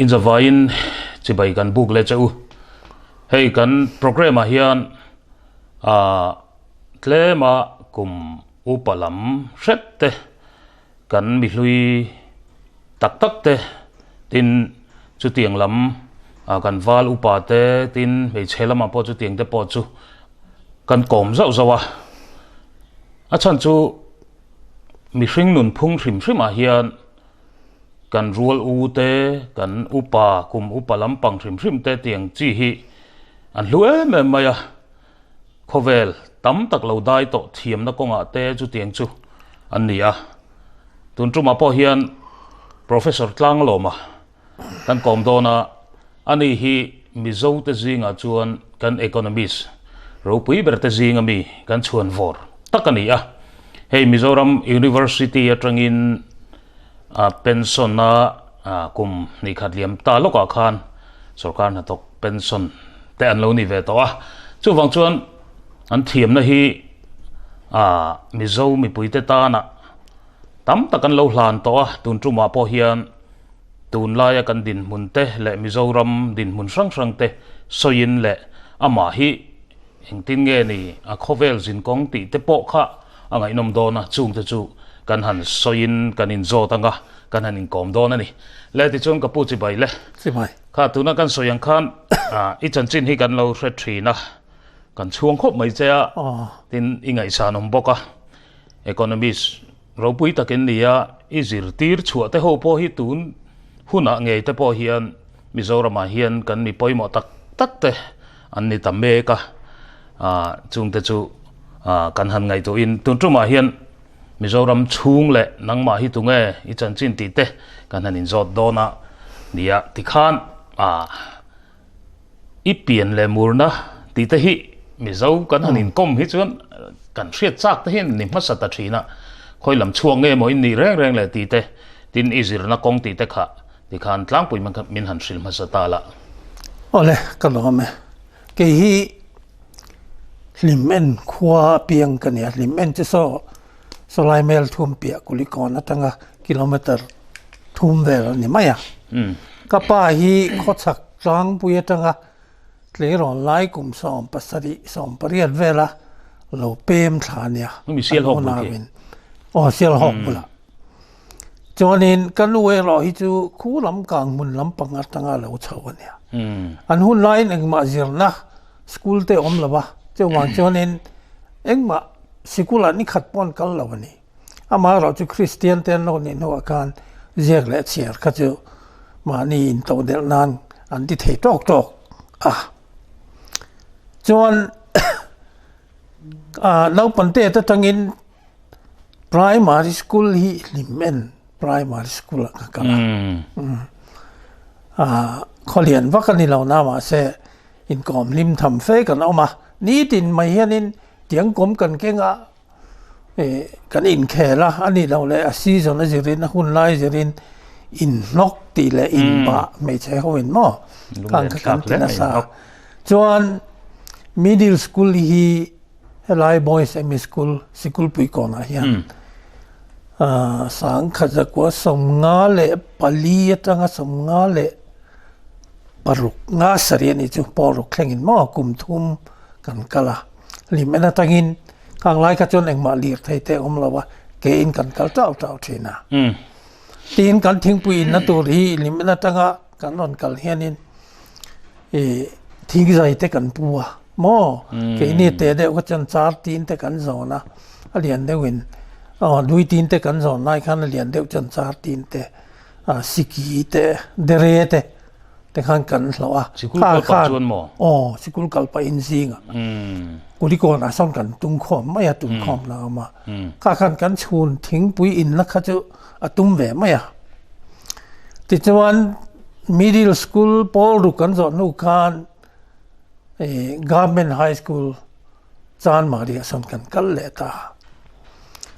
Inzavaiin chibai kan buk leh che u. Hei kan programme ah hian ah tlema kum upa lam hret te kan mihlui tak tak te tin chutiang lam ah kan val upa te tin hmeichhe lamah pawh chutiang te pawh chu kan kawm zauh zauh a. A chhan chu mihring nunphung hrim hrim ah hian kan rual u te, kan upa, kum upa lampang hrim hrim te tiang chi hi an hlu em em mai a, khawvel tam tak lo dai tawh thiamna kawngah te chutiang chu an ni a. Tun tumah pawh hian Professor Tlanglawma kan kawm dawn a, ani hi Mizo te zingah chuan kan economist ropui ber te zinga mi kan chhuan vawr tak a ni a. Hei Mizoram University atangin a pension a kum hnih khat liam ta lawkah khan sorkar hnathawk pension te an lo ni ve tawh a. Chuvang chuan an thiamna hi a Mizo mipuite tana tam tak an lo hlan tawh a, tun tumah pawh hian tunlaia kan dinhmun te leh Mizoram dinhmun hrang hrang te sawiin leh amah hi engtin nge ni a khawvel zinkawng tih te pawh kha a ngaihnawm dawn a, chung te chu kan han sawiin kan inzawt ang a, kan han inkawm dawn a ni. Le tichuan ka pu chibai le. Chibai. Kha tuna kan sawi ang khan i chanchin hi kan lo hre thin a, kan chhuang khawp mai che a, tin i ngaihsan awm bawk a, economist Ropui takin ni a, i zirtir chhuah te ho pawh hi tun hunah ngei te pawh hian Mizoramah hian kan mi pawimawh tak tak te an ni ta mek a, chung te chu kan han ngaihtuahin tun tumah hian Mizoram chhung leh nangmah hi tunge i chanchin tih te kan han inzawt dawn a nia tikhan I pian leh murna tih te hi Mizo kan han inkawm hi chuan kan hriat chak te hian ni hmasa ta thin a, khawi lam chhuak nge maw in nih reng reng leh tih te, tin i zirna kawng tih te kha tikhan tlangpui min han hrilh hmasa ta la. Awle, ka lawm e. Kei hi Hlimen khua piang ka nia, Hlimen chu saw sawlai mel thum piah Kulikawn atanga kilometer thum vel a ni mai a. Ka pa hi khawchhak tlangpui atanga tleirawn lai kum 70 18 vela lo pem thla a nia. Mi Sialhawk bul khi. Aw Sialhawk bulah. Chuanin ka nu erawh hi chu khu lam kang hmun lampang atanga lo chho a nia. An hun laiin engmah zirna school te awm lo va, chuvang chuanin engmah sikul ah ni khat pawh an kal lo a ni. Amaherawh chu Kristian te an lo nih hnuah khan ziak leh chhiar kha chu mahni intodelh nan an ti thei tawk tawk a. Chuan naupang te atangin Primary school hi Hlimen Primary school ah ka kal a. Khawlian vak a ni lo na mahse inkawm hlim tham fe kan awm a. Nitin mai hianin tiangkawm kan keng a. eh kan inkhel a, a nih loh leh a season a zirin a hun lai zirin inhnawk tih leh inbah hmeichhe ho in maw khang kha kan ti nasa a. Chuan middle school hi helai boys ME school Sikulpui kawnah hian ah sangkhat 1954 atanga 56 nga sarih a nih chu pawh ruk thlengin maw kum thum kan kal a. Hlim en atangin khang lai kha chuan engmah lir thei te awm lo a, ke in kan kal tau tau thin a. Tin kan thingpui inna tur hi hlim en atanga kan rawn kal hianin ih thingzai te kan pu a maw keini te deuh kha chuan char tin te kan zawn a, a lian deuhin aw nui tin te kan zawn lai khan a lian deuh chuan char tin te ah siki te dere te. te khan kan hlauh a. Sikul kal pah chuan maw? Aw, sikul kal pah in zingah. Kulikawn ah sawn kan tung khawm mai a, tum khawm la awm a. Kha khan kan chhun thingpui in la kha chu a tum ve mai a. Tichuan middle school pawl ruk kan zawh hnu khan government high school Chanmari ah sawn kan kal leh ta.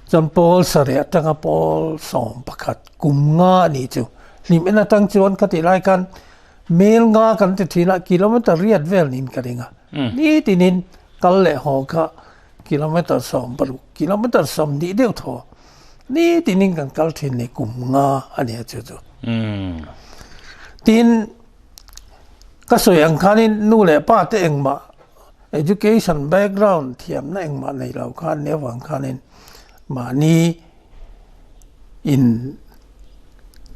Chuan pawl sarih atanga pawl 11 kum nga a nih chu. Hlim en atang chuan ka tih lai khan mel nga kan ti thin a, kilometer riat vel niin ka ring a. Nitinin kal leh haw kha kilometer 60, kilometer 20 deuh thaw nitinin kan kal thin ni kum nga a nia chu chu. Tin, ka sawi ang khanin nu leh pa te engmah education background thiamna engmah nei lo khan nia vang khanin mahni in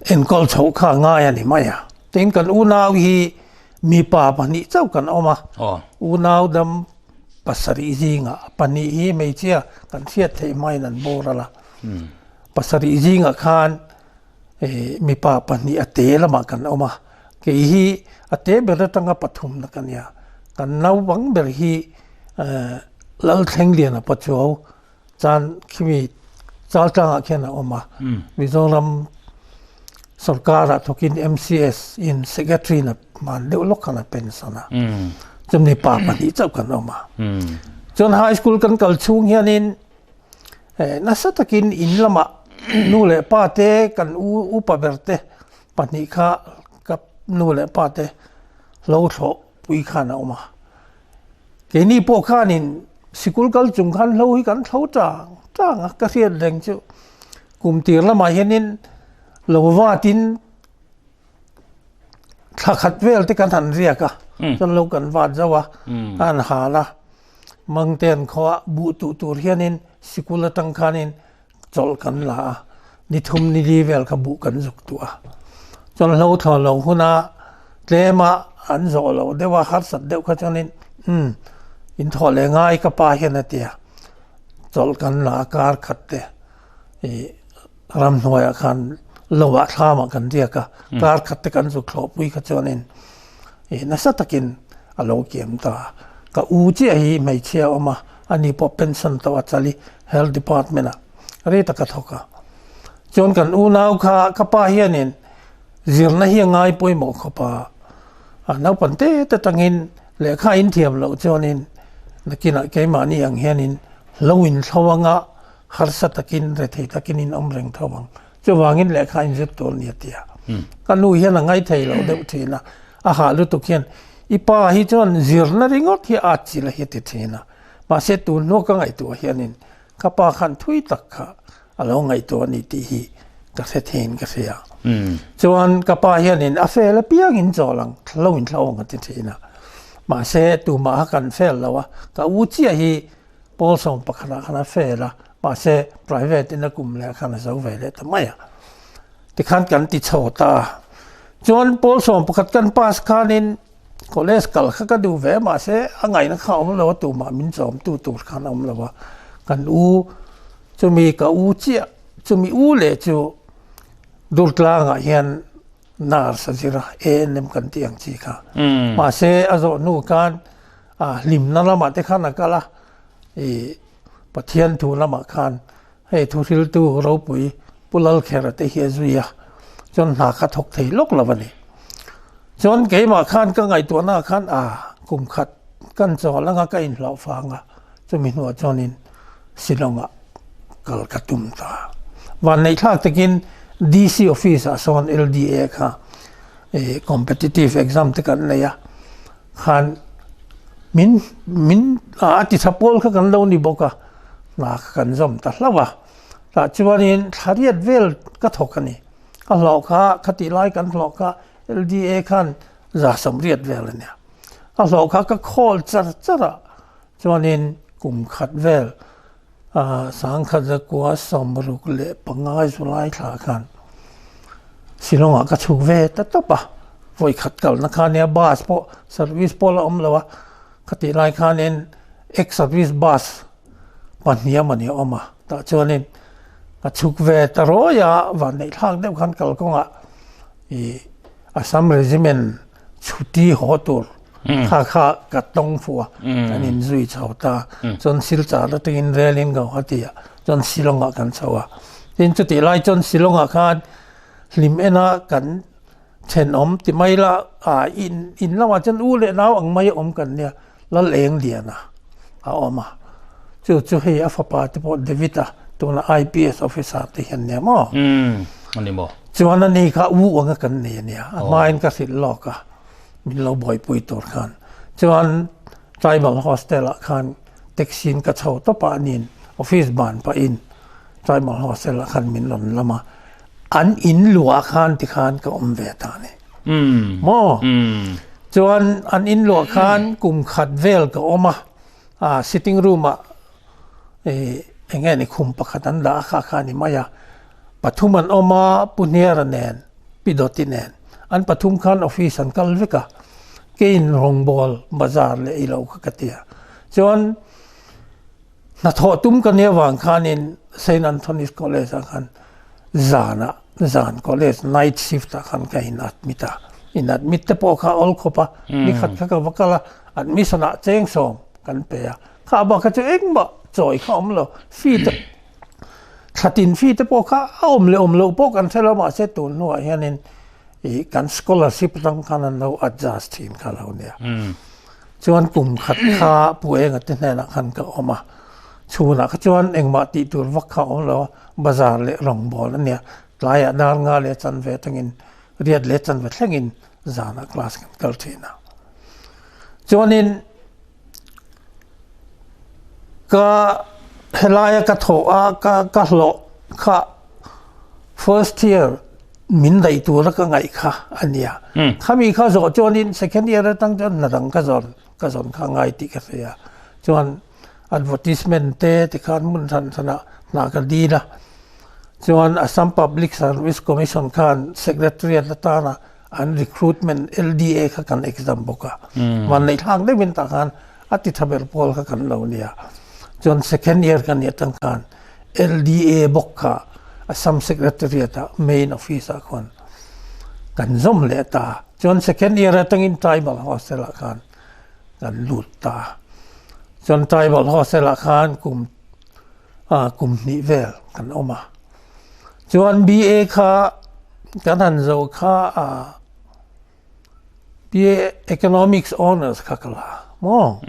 enkawl chhoh kha a ngai a ni mai a. Tin, kan unau hi mipa pahnih chauh kan awm a, unau dam pasarih zingah pahnih hi hmeichhia kan hriat theih hmain an boral a. Pasarih zingah khan mipa pahnih a te lamah kan awm a, kei hi a te ber atanga pathumna ka nia. Kan naupang ber hi Lalthlengliana Pachuau chan khimi Chaltlangah khian a awm a, Mizoram sorkarah thawkin MCS in secretary na hman deuh lawk khan a pension a, chuan mipa pahnih chauh kan awm a. Chuan high school kan kal chhung hianin Nasa takin in lamah nu leh pa te kan u upa ber te pahnih kha ka nu leh pa te lo thlawh pui khan a awm a. Keini pawh khanin sikul kal chung khan hlo hi kan thlo tang tang a, ka hriat reng chu kum tir lamah hianin lo vatin thla khat vel te kan han riak a, chuan lo kan vat zauh a, a han hal a. Mangten khuaah buh tuh tur hianin sikul atang khanin chawlh kan la a, ni thum ni li vel kha buh kan zuk tuah a. Chuan hlo thlawn lo huna tlema an zawh loh deuh a, harsat deuh kha chuanin umm in thawh leh ngai ka pa hian a ti a, chawlh kan la a kar khat te ih ramhnuaiah khan loah thlamah kan riak a, kar khat te kan zuk thlawhpui kha chuanin Ih nasa takin a lo kiam ta. Ka u chiah hi hmeichhia a awm a, ani pawh pension tawh a chali Health Department ah rei tak a thawk a. Chuan kan unau kha ka pa hianin zirna hi a ngai pawimawh khawp a, a naupang te te tangin lehkha in thiam loh chuanin nakinah keimahni ang hianin lo inthlo anga harsa takin rethei takin in awm reng tho ang. Chuvangin lehkha in zir tur a ni a ti a. Ka nu hian a ngaithei lo deuh thin a, a hah lutuk hian i pa hi chuan zirna ringawt hi a atchilh a hi a ti thin a. Mahse tun hnu ka ngaihtuah hianin ka pa khan thui tak kha a lo ngaihtuah a ni tih hi ka hre theiin ka hria. Chuan ka pa hianin a fel apiangin chawl ang, lo inthlauh ang a ti thin a. Mahse tumah kha kan fel lo a, ka u chiah hi Pawl 11 ah khan a fail a, mahse private in a kum leh khan a zo ve leh ta mai a. Tikhan kan ti chho ta a. Chuan pawl 11 kan pass khanin college kal kha ka duh ve mahse a ngaihna kha a awm lo a, tumah min chawm tu tur khan a awm lo a. Kan u chumi ka u chiah chumi u leh chu Durtlangah hian nurse a zir a, ANM kan tih ang chi kha. Mahse a zawh hnu khan A hlimna lamah te khan a kal a, ih Pathian thu lamah khan hei thuhriltu ropui Pu Lalkhera te hi a zui a, chuan hna kha thawk thei lawk lo a ni. Chuan keimah khan ka ngaihtuahna ah khan a kum khat kan chawl anga ka inhlauh fang a, chumi hnuah chuanin Shillong-ah kal ka tum ta. Vanneihthlak takin DC office ah sawn LDA kha ih competitive exam te kan nei a, Khan min min a ti tha pawl kha kan lo ni bawk a, hna kha kan zawm ta hlauh a. Tah chuanin thla riat vel ka thawk a ni. Ka hlawh kha khatih lai kan hlawh kha LDA khan za sawmriat vel a nia. Ka hlawh kha ka khawl char char a, chuanin kum khat vel Sangkhat zakua 65 July thla khan Shillong-ah ka chhuk ve ta tawp a, vawi khat kalna kha nia bus pawh service pawh la awm lo a, khatih lai khanin ex service bus pahnih a mawni a awm a, tah chuanin ka chhuk ve ta rawi a, vanneih thlak deuh khan kalkawngah ih Assam Regiment chhuti haw tur kha kha ka tawng fuh a, kan inzui chho ta. Chuan Silchar atangin rel in Guwahati ah chuan Shillong ah kan chho a. Tin chutih lai chuan Shillong ah khan hlim en a kan thenawm ti mai la ah in in lamah chuan u leh nau ang mai a awm kan nia Lal Eng Liana a awm a. Chu chu hei a fapa te pawh David a tuna IPS officer te hian nia maw? A ni maw? Chuan ani kha u anga kan nei a nia, a hmain ka hrilh lawk a, min lo buaipui tur khan. Chuan Tribal Hostel ah khan taxi in ka chho tawp a, aniin office ban pahin Tribal Hostel ah khan min rawn lam a, an in luah khan tikhan ka awm ve ta a ni. Maw? Chuan an in luah khan kum khat vel ka awm a, ah sitting room ah ih eng nge ni khum pakhat an dah a kha kha a ni mai a. Pathum an awm a, Pu Hniara nen, Pi Dawti nen. An pathum khan office an kal vek a, keiin rawngbawl bazar leh i lo kha ka ti a. Chuan Hnathawh tum ka nia vang khanin Saint Anthony's College ah khan zanah zan college night shift ah khan ka in admit a, in admit te pawh kha a awl khawp a, nikhat kha ka va kal a, admission ah cheng sawm kan pe a, kha bak kha chu engmah chawi kha a awm lo, fee te thlatin fee te pawh kha a awm leh awm loh pawh kan hre lo mahse tun hnuah hianin ih kan scholarship atang khan an lo adjust thin kha lo nia. Chuan kum khat kha Pu Enga te hnenah khan ka awm a, chhunah kha chuan engmah tih tur vak kha a awm lo a, bazar leh rawngbawl a nia, tlaiah dar nga leh chanve atangin riat leh chanve thlengin zanah class kan kal thin a. Chuanin ka helaia ka thawh a ka ka hlawh kha first year min daih tura ka ngaih kha a nia. Khami kha zawh chuanin second year atang chuan hna dang ka zawn ka zawn kha ngai tih ka hria a. Chuan advertisement te tikhan hmun hran hranah hna ka dil a. Chuan Assam Public Service Commission khan secretariat atana an recruitment LDA kha kan exam bawk a. Vanneih thlak deuhin tah khan a ti tha ber pawl kha kan lo nia. Chuan second year ka nih atang khan LDA bawk kha Assam Secretariat ah main office ah khuan kan zawm leh ta. Chuan second year atangin Tribal Hostel ah khan kan lut ta. Chuan Tribal Hostel ah khan kum ah kum hnih vel kan awm a. Chuan BA kha kan han zo kha ah BA Economics Honours kha ka la maw.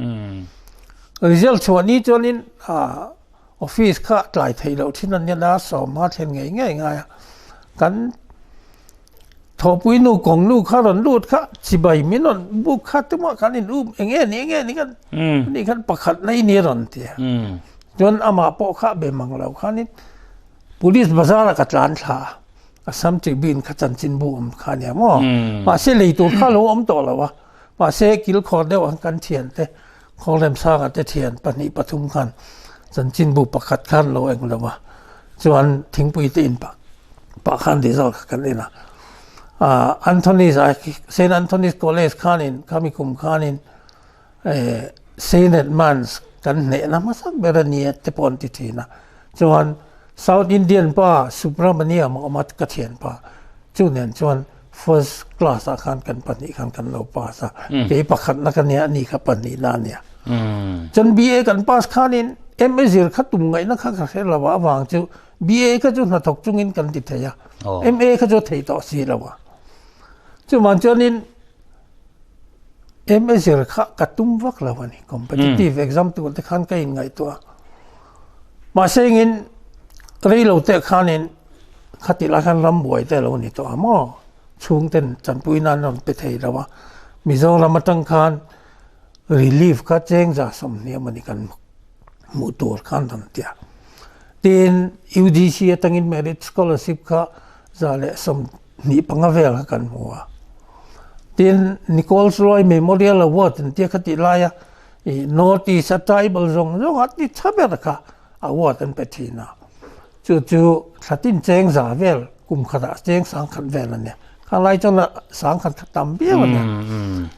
Result chhuah ni chuanin ah Office kha tlai theih loh thin a nia la, sawmha thlen ngei ngei ngai a. Kan thawhpui nu kawng nu kha rawn lut kha chibai min rawn buk kha tumah kan in um eng nge ni eng nge ni khan ani khan pakhat na i ni rawn ti a. Chuan amah pawh kha be mang lo khanin police bazar ah ka tlan thla a, Assam Tribune kha chanchinbu awm kha ania maw. Mahse lei tur kha lo awm tawh lo a, mahse kilkhawr deuh ang kan thiante Kawlremsanga te thian pahnih pathum khan chanchinbu pakhat khan lo eng lo a, chuan thingpui te in pah pah khan result kha kan en a. Ahh Anthony's ah Saint Anthony's College khanin khami kum khanin eh Saint Edmunds kan hnehna hmasak ber a nia te pawh an ti thin a, chuan South Indian pa Subramaniam a awm a ka thianpa chu nen chuan First class ah khan kan pahnih khan kan lo pass a, kei pakhatna ka nia ani kha pahnihna a nia. Chuan BA kan pass khanin MA zir kha tum ngaihna kha ka hre lo a, avang chu BA kha chu hnathawk chungin kan ti thei a, MA kha chu a thei tawh si lo a. Chuvang chuanin MA zir kha ka tum vak lo a ni, competitive exam tur te khan ka inngaihtuah a. Mahse engin rei lo teh khanin Khatih lai khan rambuai te a lo ni tawh a maw? Chhungten chanpui nan rawn pe thei lo a, Mizoram atang khan relief kha cheng za 20 emaw ni kan hmuh tur khan rawn ti a. Tin, UGC atangin merit scholarship kha 125 vel kha kan hmu a. Tin, Nichols Roy Memorial Award an tia khatih laia ih North East a tribal zawng zawng a ti tha ber kha award an pe thin a. Chu chu thlatin cheng za vel kum khatah cheng sang khat vel a nia. Khang lai chuan sang khat kha tam viau a nia.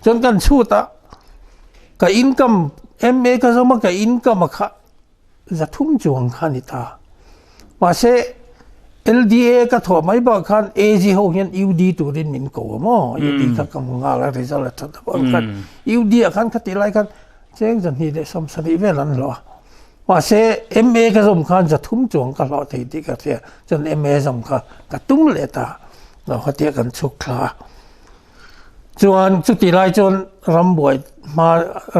Chuan kan chhut a ka income MA ka zawm a ka income a kha za thum chuang kha a ni ta. Mahse LDA ka thawh mai bak khan AG ho hian UD turin min ko a maw. UD kha ka hmu nghal a result a that avang khan UD ah khan khati lai khan cheng 270 vel an hlawh a. Mahse, MA ka zawm khan 300 chuang ka hlawh thei tih ka hria, chuan MA zawm kha ka tum leh ta lo kha tia kan chhuk thla a. Chuan chuti lai chuan rambuai hma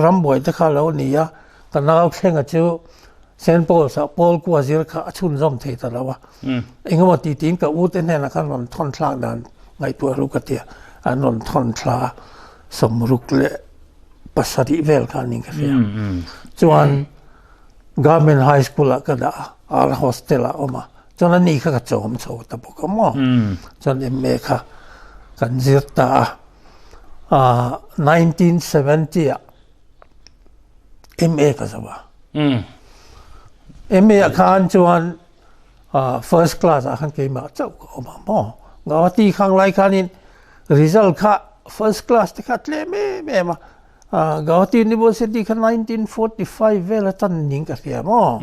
rambuai te kha lo ni a, ka nau thlenga chu Saint Paul's ah Paul kua zir kha a chhunzawm thei ta lo a. Engemaw ti tiin ka u te hnenah khan rawn thawn thlak dan ngaihtuah ru ka tia, an rawn thawn thla a, 67 leh pasarih vel kha niin ka hria. Chuan Government High School ah ka dah a, ar hostel ah a awm a, chuan ani kha ka chawm chho ta bawk a maw. Chuan MA kha. Kan zir ta a. 1970 ah MA ka zo a. MA ah khan chuan first class ah khan keimah chauh ka awm a maw. Guwahati khang lai khanin result kha first class te kha tlem em em a. Guwahati University kha 1945 vel atan ning ka hria maw.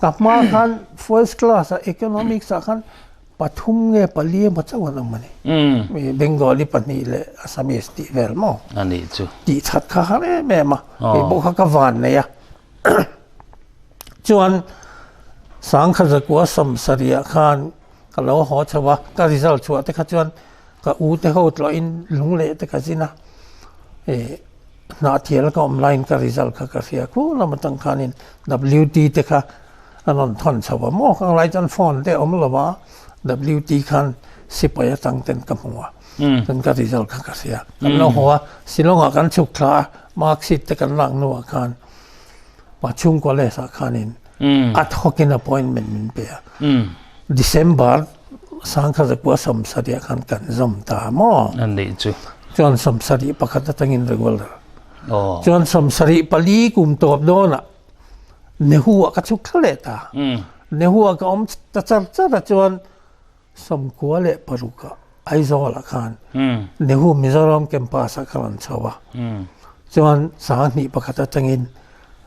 Ka hma khan first class ah economics ah khan pathum nge pali emaw chauh an awm a ni. Bengali pahnih leh Assamese tih vel maw. A nih chu. Tih that kha har em em a. Kei pawh kha ka van nei a. Chuan Sangkha Zakua Sawmsarih ah khan ka lo haw chho a, ka result chhuah te kha chuan ka u te ho tlawhin lung leh te ka zin a, ih hnahthial ka awm laiin ka result kha ka hria khu lam atang khanin WT te kha an rawn thawn chho a maw khang lai chuan phone te a awm lo a, WT khan sipai atang ten ka hmu a, chuan ka result kha ka hria. Kan lo haw a, Shillong ah kan chhuk thla a, mark sheet te kan lak hnuah khan Pachhung College ah khanin ad hoc in appointment min pe a. December sangkhat zakua sawmsarih ah khan kan zawm ta maw? An nih chu. Chuan 71 atangin regular. Chuan 74 kum tawp dawnah Nehu ah ka chhuk thla leh ta. Nehu ah ka awm ta char char a chuan 96 ah Aizawl ah khan Nehu Mizoram campus ah ka rawn chho a. Chuan 2001 atangin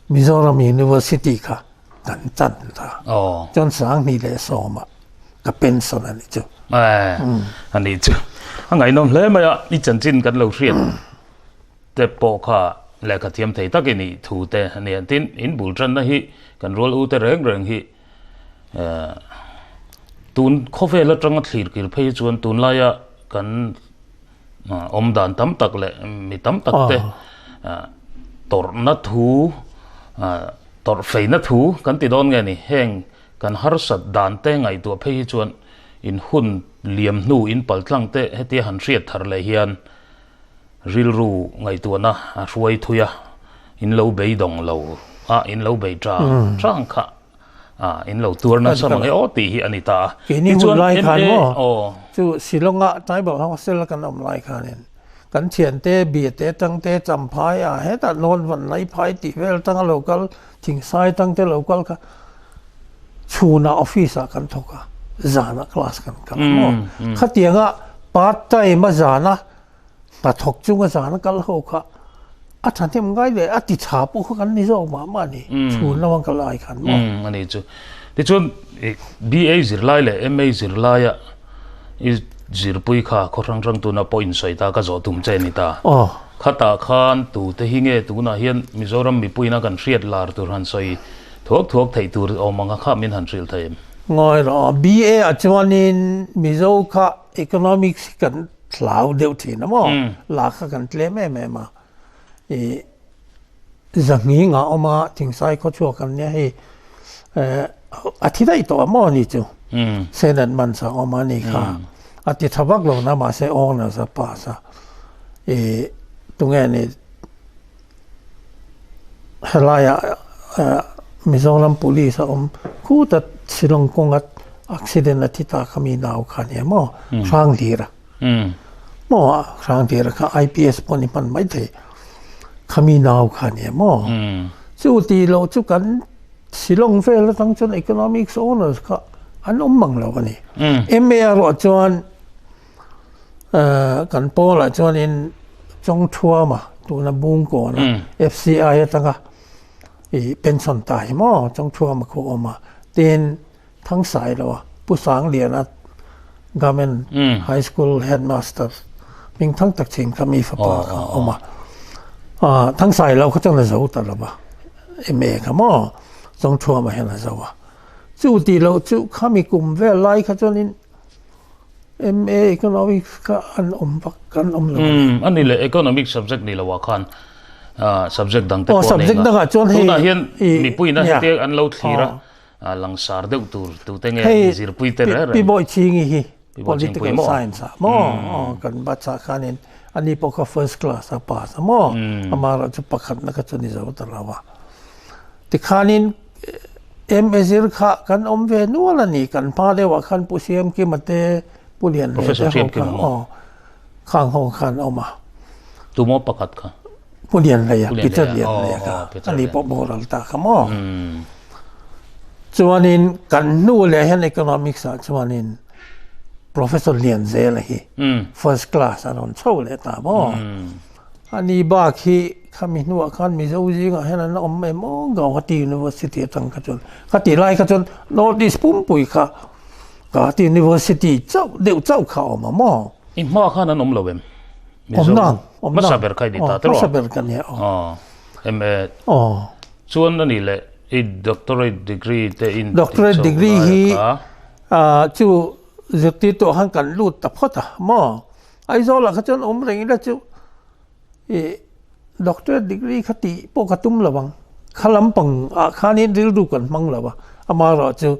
Mizoram University kha kan chan ta. Chuan 2010 ah ka pension a nih chu. A nih chu. A ngaihnawm hle mai a, i chanchin kan lo hriat te pawh kha lehkha thiam thei tak i nih thu te a nia. Tin, in bul tanna hi kan rual u te reng reng hi tun khawvel atanga thlir kir phei hi chuan tunlaia kan awm dan tam tak leh mi tam tak te tawrhna thu tawrh feina thu kan ti dawn nge ni heng kan harsat dan te ngaihtuah phei hi chuan in hun liam hnu in pal tlang te hetia han hriat thar leh hian rilru ngaihtuahna a hruai thui a in lo beidawng lo a in lo bei tang tang kha Ah, in lo tuar nasa mang e aw tih hi a ni ta a. Keini hun lai khan maw, chu Shillong-ah Tribal Hostel a kan awm lai khanin kan thiante, Biate tangte, Champhai ah hetah North Vanlaiphai tih vel atanga lo kal, Thingsai tangte lo kal kha chhunah office ah kan thawk a, zanah class kan kal a maw. Khatianga part time a zana Hnathawk chunga zan a kal ho kha a thahnem ngai leh a ti tha pawh kha kan ni zawk mah mah a ni. Chhun lama kal ai khan maw? A ni chu. Tichuan BA zirlai leh MA zirlaia i zirpui kha khaw hrang hrang tuna pawh insawi ta ka zawh tum che a ni ta. Khatah khan tute hi nge tunah hian Mizoram mipuiin a kan hriat lar tur han sawi thuak thuak theih tur awm ang a kha min han hrilh thei em? Ngawi rawh. BA ah chuanin Mizo kha Economics hi kan hlau deuh thin a maw? La kha kan tlem em em a. I zahnging ah awm a, Thingsai khawchhuak kan nia hei a thi daih tawh a maw ni chu? Senate man sa awm a ni kha. A ti tha vak lo na mahse honours a pass a. I tunge ni Helaiah Mizoram Police a awm khuta Shillong kawnga accident a thi ta kha mi nau kha nia maw Hranghlira maw Hranghlira kha IPS pawh ni hman maithei kha mi nau kha nia maw chu tih loh chu kan Shillong vel atang chuan Economics Honours kha an awm mang lo a ni. MA erawh chuan Kan pawlah chuanin Chawngthuama tuna Bungkawna FCI atanga i pension ta hi maw Chawngthuama khu a awm a, tin Thangsailo Pu Sangliana Government High School Headmaster hming thang tak chin kha mi fapa kha a awm a, Thangsailo kha chuan a zo ta lo va MA kha maw Chawngthuama hian a zo a, chu tih loh chu khami kum vel lai kha chuanin MA Economics kha an awm vak an awm lo. Umm a ni le Economics subject ni lo ah khan subject dang te pawh nei nga. Tunah chuan hei tunah hian mipui ina heti an lo thlir a langsar deuh tur tute nge zirpui te reng reng. Pi Bawi Chingi hi Political Science ah maw kan batch ah khanin ani pawh kha first class a pass a maw amaherawhchu pakhatna kha chu ni zo ta lo a. Tikhanin MA zir kha kan awm ve nual a ni. Kan hma deuhah khan Pu Siamkima te, Pu Lian leh te ho kha aw khang ho khan awm a. Tumaw pakhat kha? Pu Lian Hleia, Peter Lian Hleia kha ani pawh boral ta kha maw. Chuanin kan hnu leh hian economics ah chuanin Professor Lian Zela hi first class a rawn chho leh ta maw. Ani bak hi khami hnuah khan Mizo zingah hian an awm em aw Gauhati University atang kha chuan khatih lai kha chuan North East pumpui kha Gauhati University chauh deuh chauh kha a awm a maw. I hma khan an awm lo em? Mizo awm nang, awm nang. Hmasa ber kha i ni ta tiraw? Hmasa ber ka nia aw. Aw, MA. Aw. Chuan a nih leh i doctorate degree te in Doctorate degree hi chu zirtirtu ah khan kan lut ta phawt a maw? Aizawl ah kha chuan awm reng ila chu i doctorate degree kha tih pawh ka tum lo ang. Kha lampang ah khanin rilru kan hmang lo a, amaherawhchu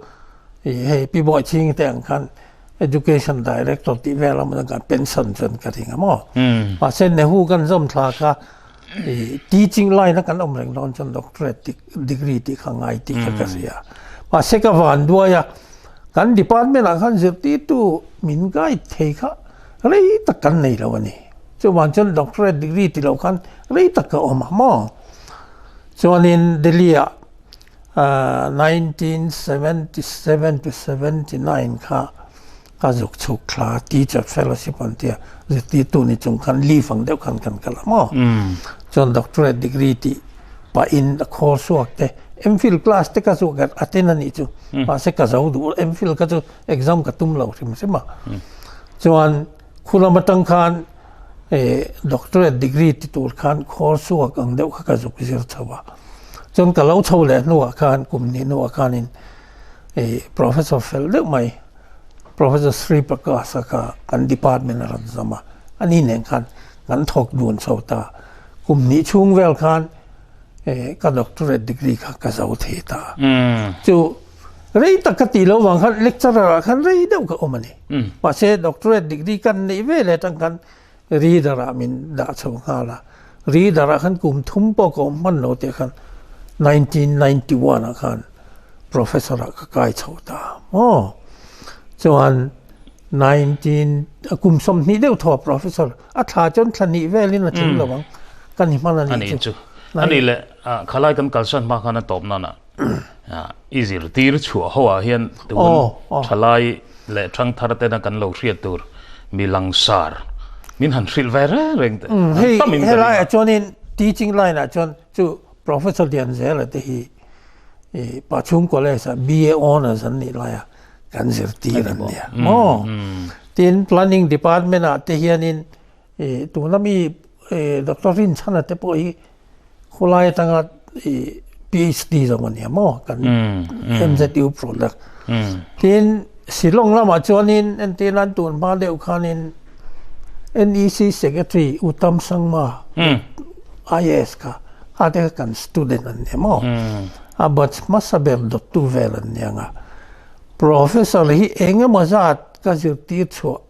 i hei Pi Bawichhingi te ang khan Education Director tih vel a kan pension chuan ka ring a maw. Mahse Nehu kan zawm thla kha i teaching line a kan awm reng dawn chuan doctorate degree tih kha ngai tih kha ka hria. Mahse ka van duai a, kan department ah khan zirtirtu min guide thei kha rei tak kan nei lo a ni. Chuvang chuan doctorate degree ti lo khan rei tak ka awm a maw. Chuanin Delhi ah 1977 to 79 kha ka zuk chhuk thla teacher fellowship an tia zirtirtu ni chung khan leave ang deuh khan kan kal a maw chuan doctorate degree tih pahin a khawl suak te MPhil class te ka zuah ker attend a nih chu mahse ka zo duh MPhil kha chu exam ka tum lo hrim hrim a chuan khulam atang khan Doctorate degree ti tur khan khawl suak ang deuh kha ka zuk zir chho a. Chuan ka lo chho leh hnuah khan kum hnih hnuah khanin Professor fel deuh mai Professor Sri Prakash-a kha kan department a rawn zawm a, ani nen khan kan thawk dun chho ta. Kum hnih chhung vel khan ka doctorate degree kha ka zo thei ta. Chu Rei tak ka tih loh vang khan lecturer ah khan rei deuh ka awm a ni. Mahse doctorate degree kan neih ve leh atang khan reader ah min dah chho nghal a. Reader ah khan kum thum pawh ka awm hman lo tih khan 1991 ah khan professor ah ka kai chho ta maw. Chuan 19 kum 20 deuh thaw professor a thla chuan thla hnih velin a tling lo ang kan i hman a nih chu. A nih leh khalai kan kalsan hma khan a tawp nan ah I zirtir chhuah ho ah hian tun thalai leh thangthar tena kan lo hriat tur mi langsar min han hrilh ve reng reng teh. Hei helai ah chuanin teaching line ah chuan chu Professor Lianzela te hi Pachhung College ah BA Honours an nih lai a kan zirtir an nia maw. Tin Planning Department ah te hianin tuna mi Doctor Rinchhana te pawh hi Khawlai atanga i PhD zawng a nia maw kan MZU product. Tin Shillong lamah chuanin entir nan tun hma deuh khanin NEC Secretary Uttam Sangma IAS kha kha te kha kan student an nia maw. A batch hmasa ber dawttu vel an nia nga. Professor hi eng emaw zat ka zirtir chhuah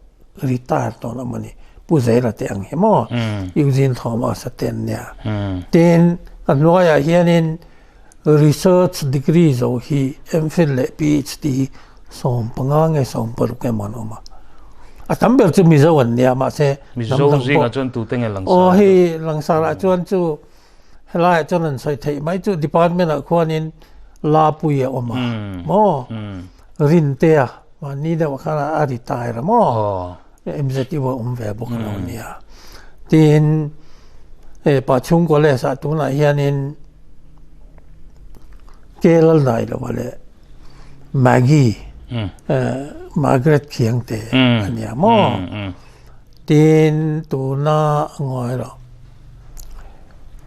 retire tawh lam a ni. Pu Zela te ang hi maw? Eugene Thomas a te an nia. Tin, a hnuaiah hianin research degree zo hi MPhil leh PhD hi 15 nge 16 emaw an awm a. A tam ber chu Mizo an nia mahse Mizo zingah chuan tute nge langsar? Aw hei langsarah chuan chu Helaiah chuan an sawi theih mai chu department ah khuanin Lapui a awm a maw Rintea mahni deuh ah khan a retire a maw MZU a awm ve bawk lo nia tin he Pachhung College ah tunah hianin Kelal Dailova leh Maggie Margaret Khiangte a nia maw. Tin, tuna ngawi lo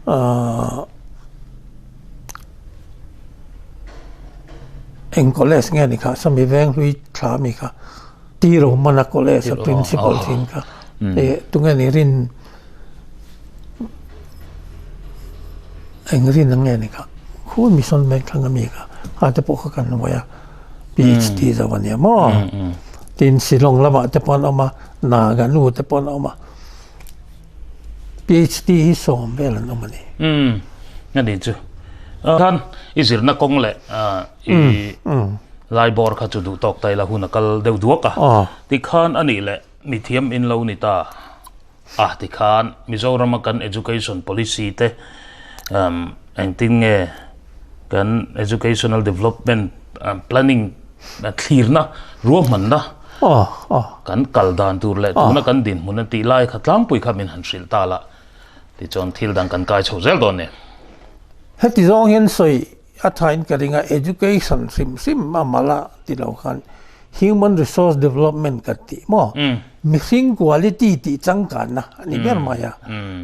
ahh eng college nge ni kha sawmi veng hlui thla ami kha T Romana college a principal thin kha eh tunge ni rin eng rin ang nge ni kha khu mission veng thlang ami kha kha te pawh kha kan hmuai a. PhD zo a nia maw? Tin Shillong lamah te pawh an awm a, Naga nu te pawh an awm a. PhD hi sawm vel an awm a ni. Umm, a ni chu. Khan i zirna kawng leh i Lai bawr kha chu duh tawk ta ila hun a kal deuh duak a. Tikhan a nih leh mithiam in lo ni ta a tikhan Mizorama kan education policy te engtin nge kan educational development planning thlirna ruahmanna kan kal dan tur leh tuna kan dinhmun a tih lai kha tlangpui kha min han hrilh ta la tichuan thil dang kan kai chho zel dawn nen. Heti zawng hian sawi A thain ka ring a, education hrim hrim a mal a ti lo khan human resource development kan tih maw? Mihring quality tih changkanna a ni ber mai a.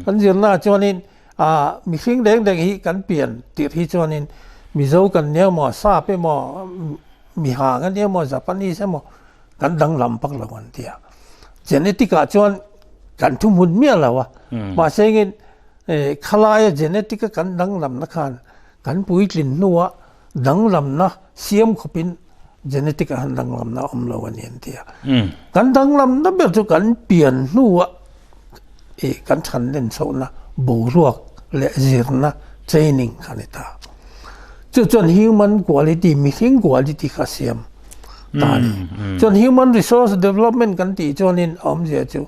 Kan zirna ah chuanin ah mihring reng reng hi kan pian tirh hi chuanin Mizo kan nia maw, Sap emaw, Mihang a nia maw, Japanese emaw kan danglam pak lo an ti a. Genetic ah chuan kan thuhmun miah lo a, mahse engin Khalaia genetic a kan danglamna khan kan puitlin hnua danglamna siam khawpin genetic ah han danglamna a awm lo a ni an ti a. Kan danglamna ber chu kan pian hnua kan chhan len chhohna boruak leh zirna training kha a ni ta. Chu chuan human quality, mihring quality kha a siam ta a ni. Chuan human resource development kan tih chuanin a awmzia chu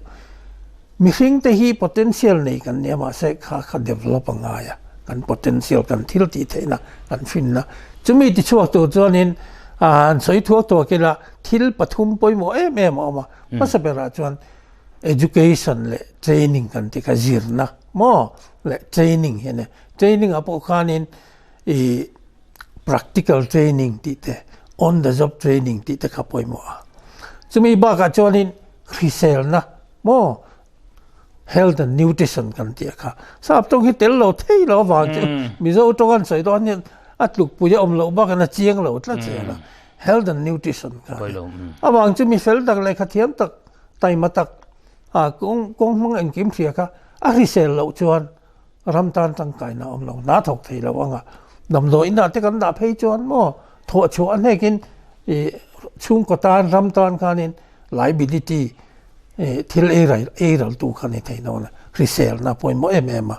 Mihring te hi potential nei kan nia mahse kha kha develop a ngai a, kan potential kan thil tih theihna kan finna. Chumi tichhuak tur chuanin an sawi thuak thuak ila thil pathum pawimawh em em a awm a, hmasa berah chuan education leh training kan tih kha zirna maw leh training hi a ni. Training ah pawh khanin ih practical training tih te on the job training tih te kha pawimawh a. Chumi bakah chuanin hriselna Maw? Health and nutrition kan tih a kha. Sap tawng hi tel lo thei lo avang chu Mizo tawng an sawi dawn hian a tlukpui a awm loh bakin a chiang lo tlat zel a. Health and nutrition kha a ni. Avang chu mi fel tak lehkha thiam tak, taima tak, a kawng kawng hmang engkim hria kha a hrisel loh chuan ram tan tangkaina a awm lo, hna thawk thei lo anga damdawi inah te kan dah phei chuan maw thawh chhuah a hnekin ih chhungkaw tan ram tan khanin liability thil ei ral ei ral tu kha ni thei dawn a, hriselna pawimawh em em a.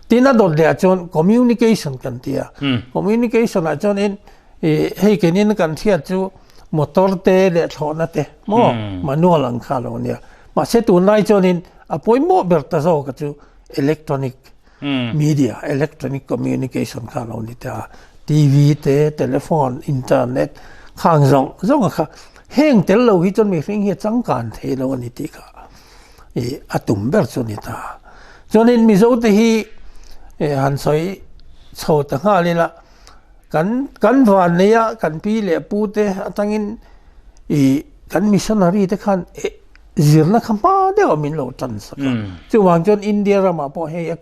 Tin a dawt leh ah chuan communication kan ti a, communication ah chuanin ih hei kenin kan hriat chu motor te leh thlawhna te maw manual ang kha a lo nia, mahse tunlai chuanin a pawimawh ber ta zawk a chu electronic media, electronic communication kha lo ni ta a, TV te, telephone, internet khang zawng zawng a kha heng tel lo hi chuan mihring hi a changkan thei lo a ni tih kha ih a tum ber chu a ni ta. Chuanin Mizo te hi han sawi chho ta nghal ila kan kan van nei a kan pi leh pu te atangin ih kan missionary te khan eh zirna kha hma deuh a min lo tan sak a. Chuvang chuan India ramah pawh hei a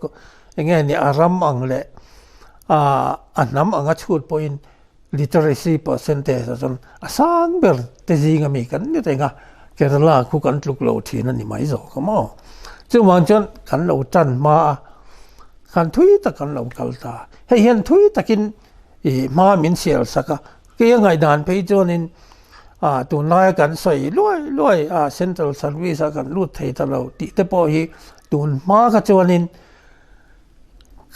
eng nge ni a ram ang leh a hnam anga chhut pawhin literacy percentage ah chuan a sang ber te zinga mi kan ni reng a, Kerala khu kan tluk lo thin a ni mai zawk a maw. Chuvang chuan kan lo tan hma a, khan thui tak kan lo kal ta. Hei hian thui takin ih hma min sial sak a, kei a ngaihdan phei chuanin ah tunlaia kan sawi luai luai a central service a kan lut thei ta lo tih te pawh hi tun hma kha chuanin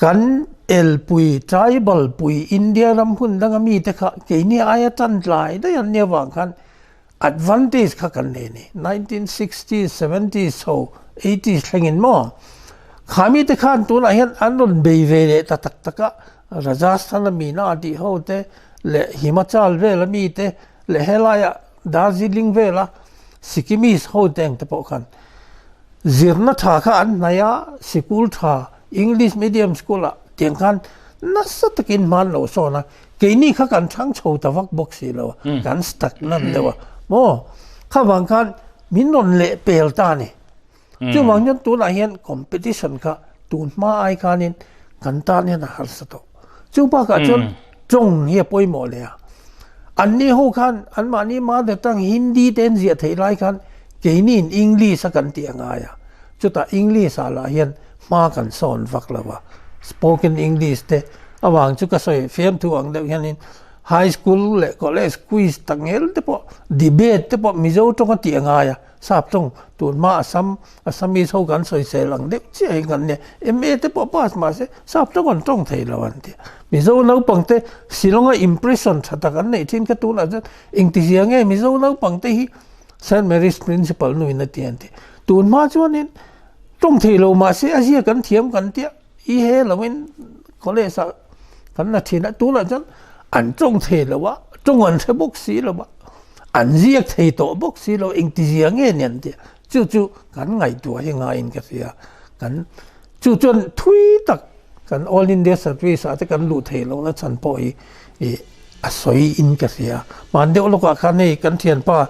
kan elpui tribal pui India ram hun danga mite kha keini aia tan tlai daih an nia vang khan Advantage kha kan nei a ni. 1960s, 70s ho, 80s thlengin maw? Kha mite khan tunah hian an rawn bei ve leh ta tak tak a, Rajasthan a mina tih ho te leh Himachal vela mite leh helaia Darjeeling vela Sikkimese ho te ang te pawh khan Zirna tha kha an hnaih a, sikul tha, English medium school ah tiang khan nasa takin hman lo sawn a, keini kha kan chhang chho ta vak bawk si lo a, kan stagnant deuh a, maw? Kha vang khan min rawn leh pel ta a ni. Chuvang chuan tunah hian competition kha tun hma ai khanin kan tan hian a harsa tawh. Chu bakah chuan tawng hi a pawimawh leh a. Anni ho khan anmahni mother tongue Hindi te an ziah theih lai khan keiniin English a kan tih a ngai a. Chutah English ah lah hian hma kan sawn vak lo a. Spoken English te avang chu ka sawi fiamthu ang deuh hianin. High school leh college quiz tak ngel te pawh debate te pawh Mizo tawnga tih a ngai a, sap tawng tunhma Assam Assamese ho kan sawisel ang deuh chiah hi kan nia, MA te pawh pass mahse sap tawng an tawng thei lo an ti. Mizo naupang te Shillong a impression tha tak an neih thin kha tunah chuan engtizia nge Mizo naupang te hi Saint Mary's principal nuin a ti an ti. Tunhma chuanin tawng thei lo mahse a zia kan thiam kan tia i he loin college ah kan la thin a, tunah chuan an tawng thei lo a, tawng an hre bawk si lo a, an ziak thei tawh bawk si lo engtizia nge ni an ti. Chu chu kan ngaihtuah hi ngaiin ka hria. Kan chu chuan thui tak kan All India Service ah te kan luh theih lohna chhan pawh hi ih a sawi in ka hria. Hman deuh lawkah khan hei kan thianpa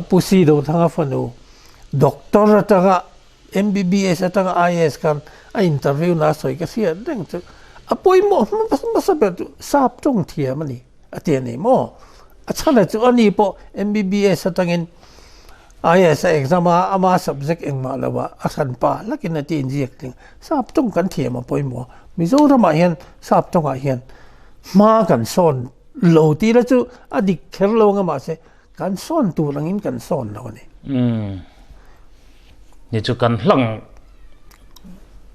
Pu Si Dothanga fanu Doctor atanga MBBS atanga IAS khan a interview na a sawi ka hria reng chu a pawimawh hmasa ber chu sap tawng thiam a ni a ti a ni maw? A chhan chu ani pawh MBBS atangin IAS a exam a, ama subject engmah lo ah a hran pa hlakin a ti inziak tling. Sap tawng kan thiam a pawimawh. Mizoramah hian sap tawngah hian hma kan sawn lo tih la chu a dik kher lo anga mahse kan sawn tur angin kan sawn lo a ni. Umm. Ni chu kan hlang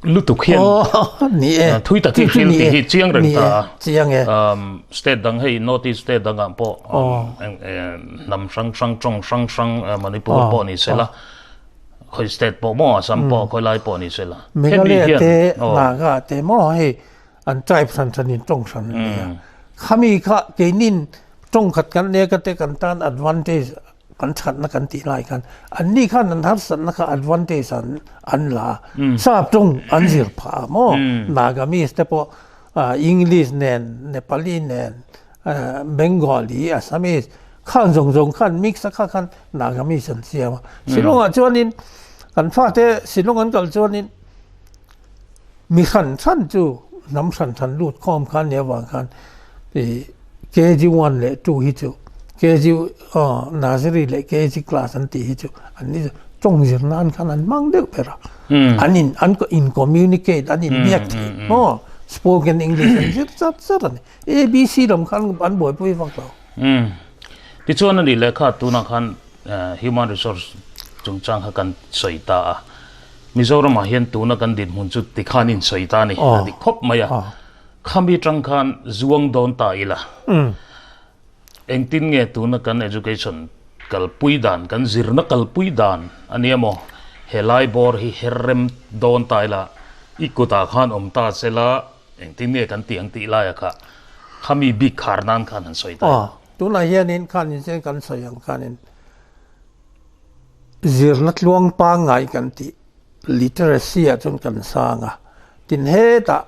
lutuk hian ni e thui tak hi hril tih hi chiang reng ta a chiang e state dang hei north east state dang ah pawh hnam hrang hrang tawng hrang hrang manipur pawh ni sela khawi state pawh maw assam pawh khawi lai pawh ni sela meghalaya te naga te maw hei an tribe hran hran in tawng hran an nia khami kha keinin tawng khat kan nia ka te kan tan advantage Kan thatna kan tih lai khan anni khan an harsatna kha advantage an an la a, sap tawng an zir phah a maw? Nagamese te pawh English nen, Nepali nen, Bengali, Assamese khan zawng zawng khan mix a kha khan Nagamese an siam a. Shillong ah chuanin kan fate Shillong an kal chuanin Mi hran hran chu hnam hran hran lut khawm khan nia vang khan ih KG one leh two hi chu KG aw nursery leh KG class an tih hi chu an ni tawng zir nan khan an hmang deuh ber a an in an in communicate an in biak theih maw spoken English an zir chat chat a ni ABC lam khan an buaipui vak lo. Tichuan a nih leh kha tunah khan human resource chungchang kha kan sawi ta a. Mizoramah hian tuna kan dinhmun chu tikhan insawi ta a ni, a dik khawp mai a. Khami tang khan zuang dawn ta ila. Engtin nge tuna kan education kalpui dan, kan zirna kalpui dan a nia maw? Helai bawr hi her rem dawn ta ila, i kutah khan awm ta sela engtin nge kan tih ang tih laia kha khami bik khar nan khan han sawi ta ila. Tunah hianin khan inchen kan sawi ang khanin Zirna tluang pangngai kan tih literacy ah chuan kan sang a, tin hetah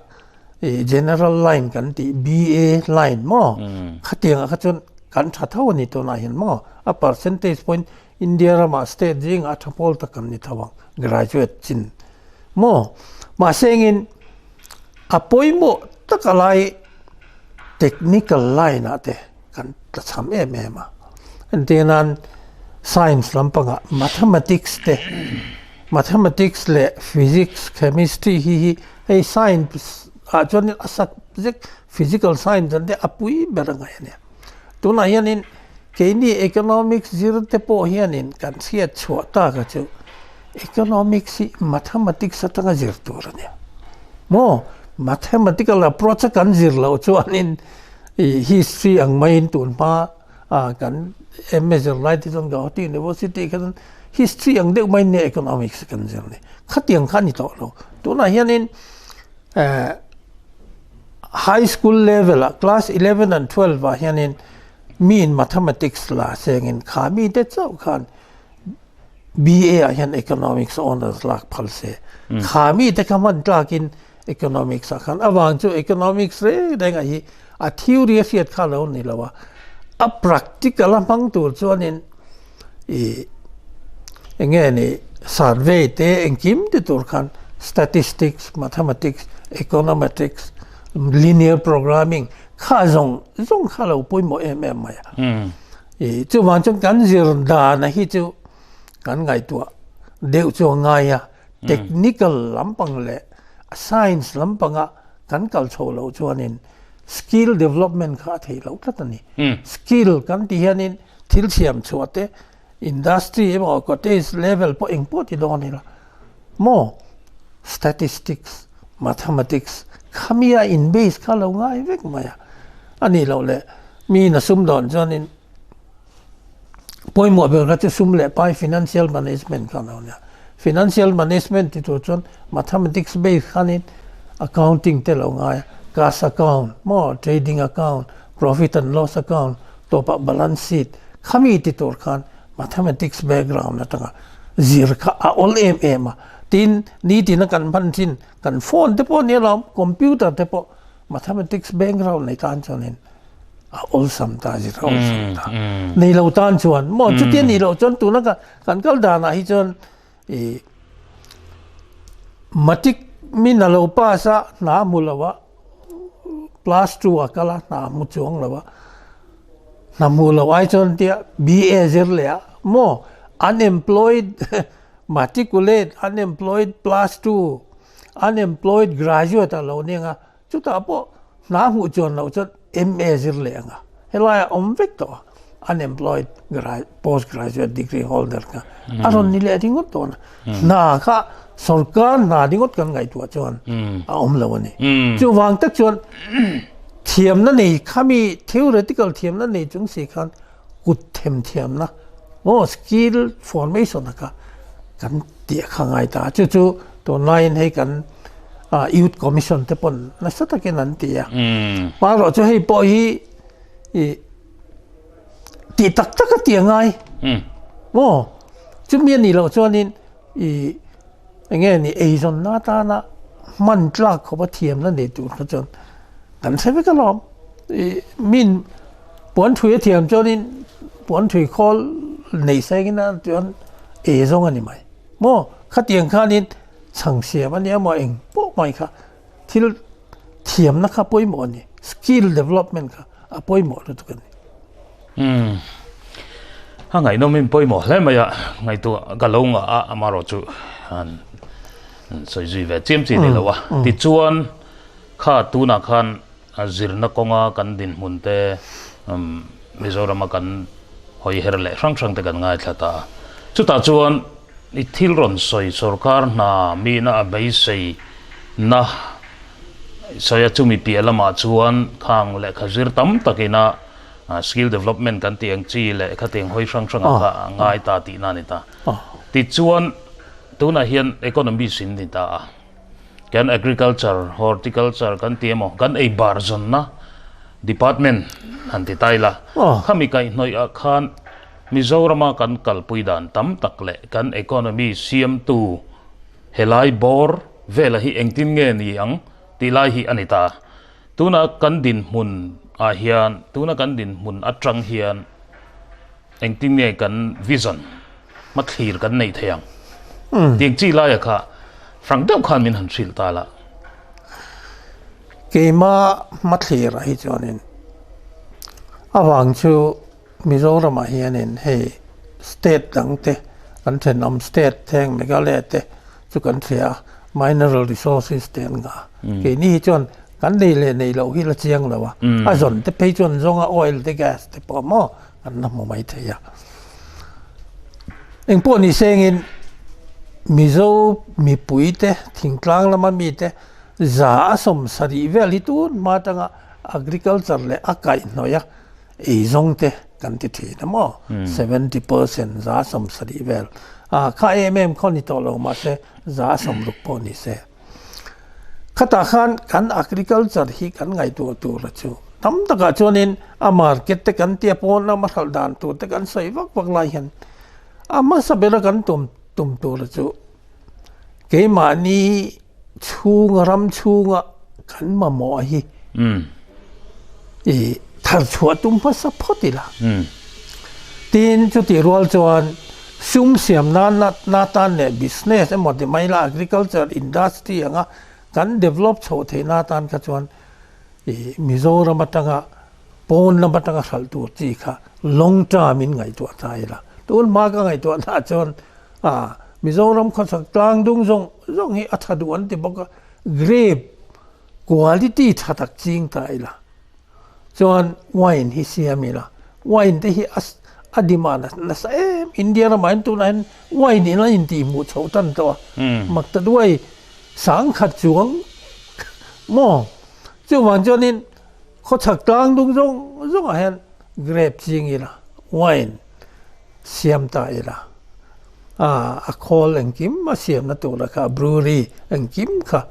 ih general line kan tih BA line maw khatiang ah kha chuan kan tha tho a ni tunah hian maw a percentage pawhin India ramah state zingah a tha pawl tak kan ni tho ang graduate chin maw mahse engin a pawimawh tak a lai technical line ah te kan tla cham em em a entir nan science lampangah mathematics te mathematics leh physics chemistry hi hi hei science ah chuan a subject physical science an te a pui ber a ngaih a nia tunah hianin keini economics zir te pawh hianin kan chhiat chhuah tak a chu economics hi mathematics atanga zir tur a nia maw mathematical approach a kan zir loh chuanin Ih history ang maiin tun hma a kan MA zirlai te chuan Gauhati University kha chuan history ang deuh maiin nia economics kan zir ni. Khatiang kha a ni tawh lo. Tunah hianin eh high school level ah class 11 and 12 ah hianin miin mathematics la sengin kha mite chauh khan BA ah hian economics honours lak phal se. Kha mite kha hman tlakin Economics ah khan avang chu economics reng reng ah hi a theory a hriat kha lo ni lo a, a practical a hmang tur chuanin ih eng nge ni survey te engkim ti tur khan statistics, mathematics, econometrics, linear programming kha zawng zawng kha lo pawimawh em em mai a. Ih chuvang chuan kan zir dan a hi chu kan ngaihtuah deuh chu a ngai a. Technical lampang leh science lampanga kan kal chho loh chuanin skill development kha a theih loh tlat a ni. Skill kan tih hianin thil siam chhuah te, industry emaw cottage level pawh engpawh ti dawn ila maw statistics, mathematics khami a in base kha lo ngai vek mai a. A nih loh leh mi in a sum dawn chuanin Pawimawh ber kha chu sum leh pai financial management kha a lo nia. Financial management ti tur chuan mathematics base khanin accounting te lo ngai a, cash account maw, trading account, profit and loss account, tawpah balance sheet khami ti tur khan mathematics background atanga zir kha a awl em em a. Tin, nitina kan hman thin kan phone te pawh nia lo, computer te pawh mathematics background nei tan chuanin a awlsam ta zir a awlsam ta nei lo tan chuan maw chutia nih loh chuan tuna ka kan kal danah hi chuan i matric min a lo pass a hna hmu lo a plus two a kal a hna hmu chuang lo a hna hmu lo ai chuan tia BA zir leh a maw unemployed matriculate unemployed plus two unemployed graduate a lo nia nga Chutah pawh hna hmuh chuan loh chuan MA zir leh ang a, helaiah awm vek tawh a, unemployed post graduate degree holder kha a rawn ni leh ringawt dawn a, hna kha sorkar hna ringawt kan ngaihtuah chuan a awm lo a ni. Chuvang tak chuan thiamna nei khami theoretical thiamna nei chung si khan kut them thiamna maw skill formation a kha kan tih a kha ngai ta a, chu chu tunlaiin hei kan Youth Commission te pawn nasa takin an ti a, hmarawh chu hei pawh hi ih tih tak tak a tih a ngai maw chumi a nih loh chuanin ih eng nge ni eizawnna atana hman tlak khawpa thiamna nei tur kha chuan kan hre vek alawm ih min puan thui a thiam chuanin puan thui khawl nei sengin a chuan eizawng a ni mai maw khatiang khanin. Chhang siam a nia maw eng pawh mai kha thil thiamna kha pawimawh a ni, skill development kha a pawimawh lutuk a ni. Umm a ngaihnawm in pawimawh hle mai a, ngaihtuah ka lo ngah a amarawh chu han sawi zui ve chiam chi ni lo a. Tichuan kha tunah khan zirna kawnga kan dinhmun te Mizorama kan hawi her leh hrang hrang te kan ngaithla ta a. Chutah chuan i thil rawn sawi sorkar hna mihna a beisei na sawi a chumi piah lamah chuan khang lehkha zir tam takina skill development kan tih ang chi leh khatiang hawi hrang hrang ah kha a ngai ta tihna a ni ta. Tichuan tunah hian economist in ni ta a. Kan agriculture, horticulture kan ti emaw, kan ei bar zawnna department han ti ta ila, khami kaihhnawih ah khan Mizorama kan kalpui dan tam tak leh kan economy siamtu helai bawr vela hi engtin nge ni ang tih lai hi a ni ta. Tuna kan dinhmun ah hian, tuna kan dinhmun atang hian Engtin nge kan vision hmathlir kan neih theih ang? Tiang chi laia kha hrang deuh khan min han hrilh ta la. Keima hmathlir ah hi chuanin avang chu Mizoramah hianin hei state dang te kan thenawm state heng Meghalaya te chu kan hria a, mineral resources te an ngah a. Keini hi chuan kan nei leh nei loh hi la chiang lo a, a zawn te phei chuan zawnga oil te gas te pawh maw An la hmu mai thei a. Engpawh ni sengin Mizo mipuite thingtlang lama mite za a 70 vel hi tun hma atanga agriculture leh a kaihhnawih a eizawng te kan ti thin a maw? 70% za 70 vel. A kha em em khaw ni tawh lo mahse za 60 pawh ni se. Khatah khan kan agriculture hi kan ngaihtuah tur a chu. Tam takah chuanin a market te kan tia pawn lama hralh dan tur te kan sawi vak vak lai hian a hmasa bera kan tum tum tur a chu keimahni chhunga ram chhunga kan mamawh hi I thar chhuah tum hmasa phawt ila. Tin, chutih rual chuan sum siam nan na tan leh business emaw ti mai la agriculture industry anga kan develop chhoh theih na tan kha chuan i Mizoram atanga pawn lam atanga hralh tur chi kha long term in ngaihtuah ta ila. Tun hma ka ngaihtuah na chuan a Mizoram khawchhak tlang dung zawng zawng hi a tha duh an ti bawk a, grape quality tha tak ching ta ila. Chuan wine hi siam ila, wine te hi a a demand a nasa em, India ramah hian tunah hian wine in a intihhmuh chhoh tan tawh a, mak ta duai sangkhat chuang maw? Chuvang chuanin khawchhak tlang dung zawng zawngah hian grape ching ila, wine siam ta ila, a khawl engkim a siamna tura kha brewery engkim kha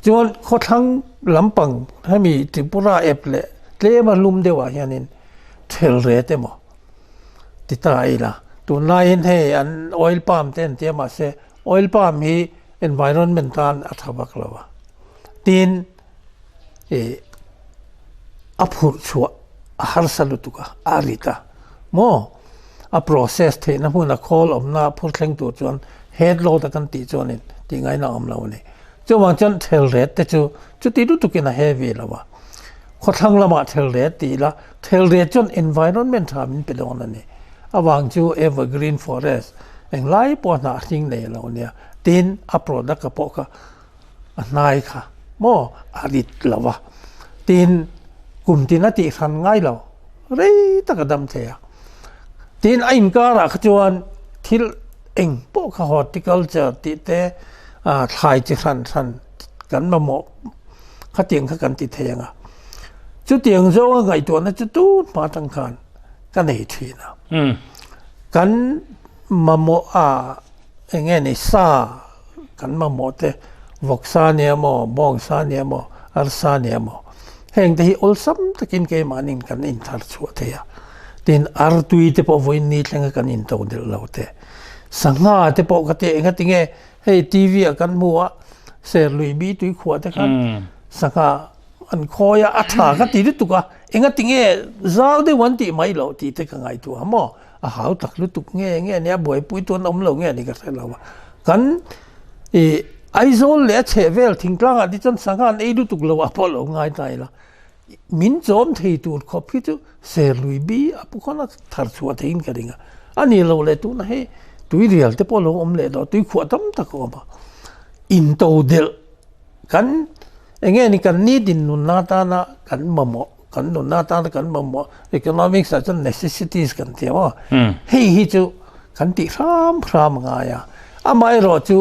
chuan khawthlang lampang hemi Tripura ep leh tlema lum deuhah hianin thel ret emaw ti ta ila tunlaiin hei an oil palm te an ti a mahse oil palm hi environment tan a tha vak lo a tin ih a phurh chhuah a harsa lutuk a, a rit a maw? A process theihna hmun a khawl awmna a phur thleng tur chuan head load a kan tih chuanin tih ngaihna a awm lo a ni. Chuvang chuan thel ret te chu chuti lutukin a heavy lo a, khawthlang lamah thel ret ti ila thel ret chuan environment tha min pe dawn a ni. Avang chu evergreen forest englai pawh hnah hring nei lo nia, tin a product a pawh kha a hnai kha maw a rit lo va, tin kum tin a tih hran ngai lo rei tak a dam thei a, tin a inkarah kha chuan thil eng pawh kha horticulture tih te ah thlai chi hran hran kan mamawh khatiang kha kan ti thei ang a, chutiang zawnga ngaihtuahna chu tun hma atang khan ka nei thin a, kan mamawh a. Eng nge ni sa kan mamawh te, vawksa nia maw, bawngsa nia maw, arsa nia maw, heng te hi awlsam takin keimahniin kan inthar chhuah thei a. Tin, artui te pawh vawiin ni thlenga kan into delh lo te, sangha te pawh ka ti engati nge hei TV ah kan hmu a, Serlui bi tui khuah te khan sangha an khawi a, a tha ka ti lutuk a, engati nge zau deuh an tih mai loh tih te ka ngaihtuah a maw. A hau tak lutuk nge nge nia buaipui tuan awm lo nge ni ka hre lo a. Kan i Aizawl leh a chheh vel thingtlang ah te chuan sangha an ei lutuk lo a pawh lo ngai ta ila. Min chawm thei tur khawp hi chu Serlui bi a pu khawn a thar chhuah theiin ka ring a. A ni lo leh tuna hei tuirial te pawh lo awm leh tawh tuikhuah tam tak a awm a. Intodelh kan eng nge ni kan nitin nunna atana kan mamawh kan nunna atana kan mamawh economics ah chuan necessities kan ti ang aw hei hi chu kan tih hram hram a ngai a amaherawh chu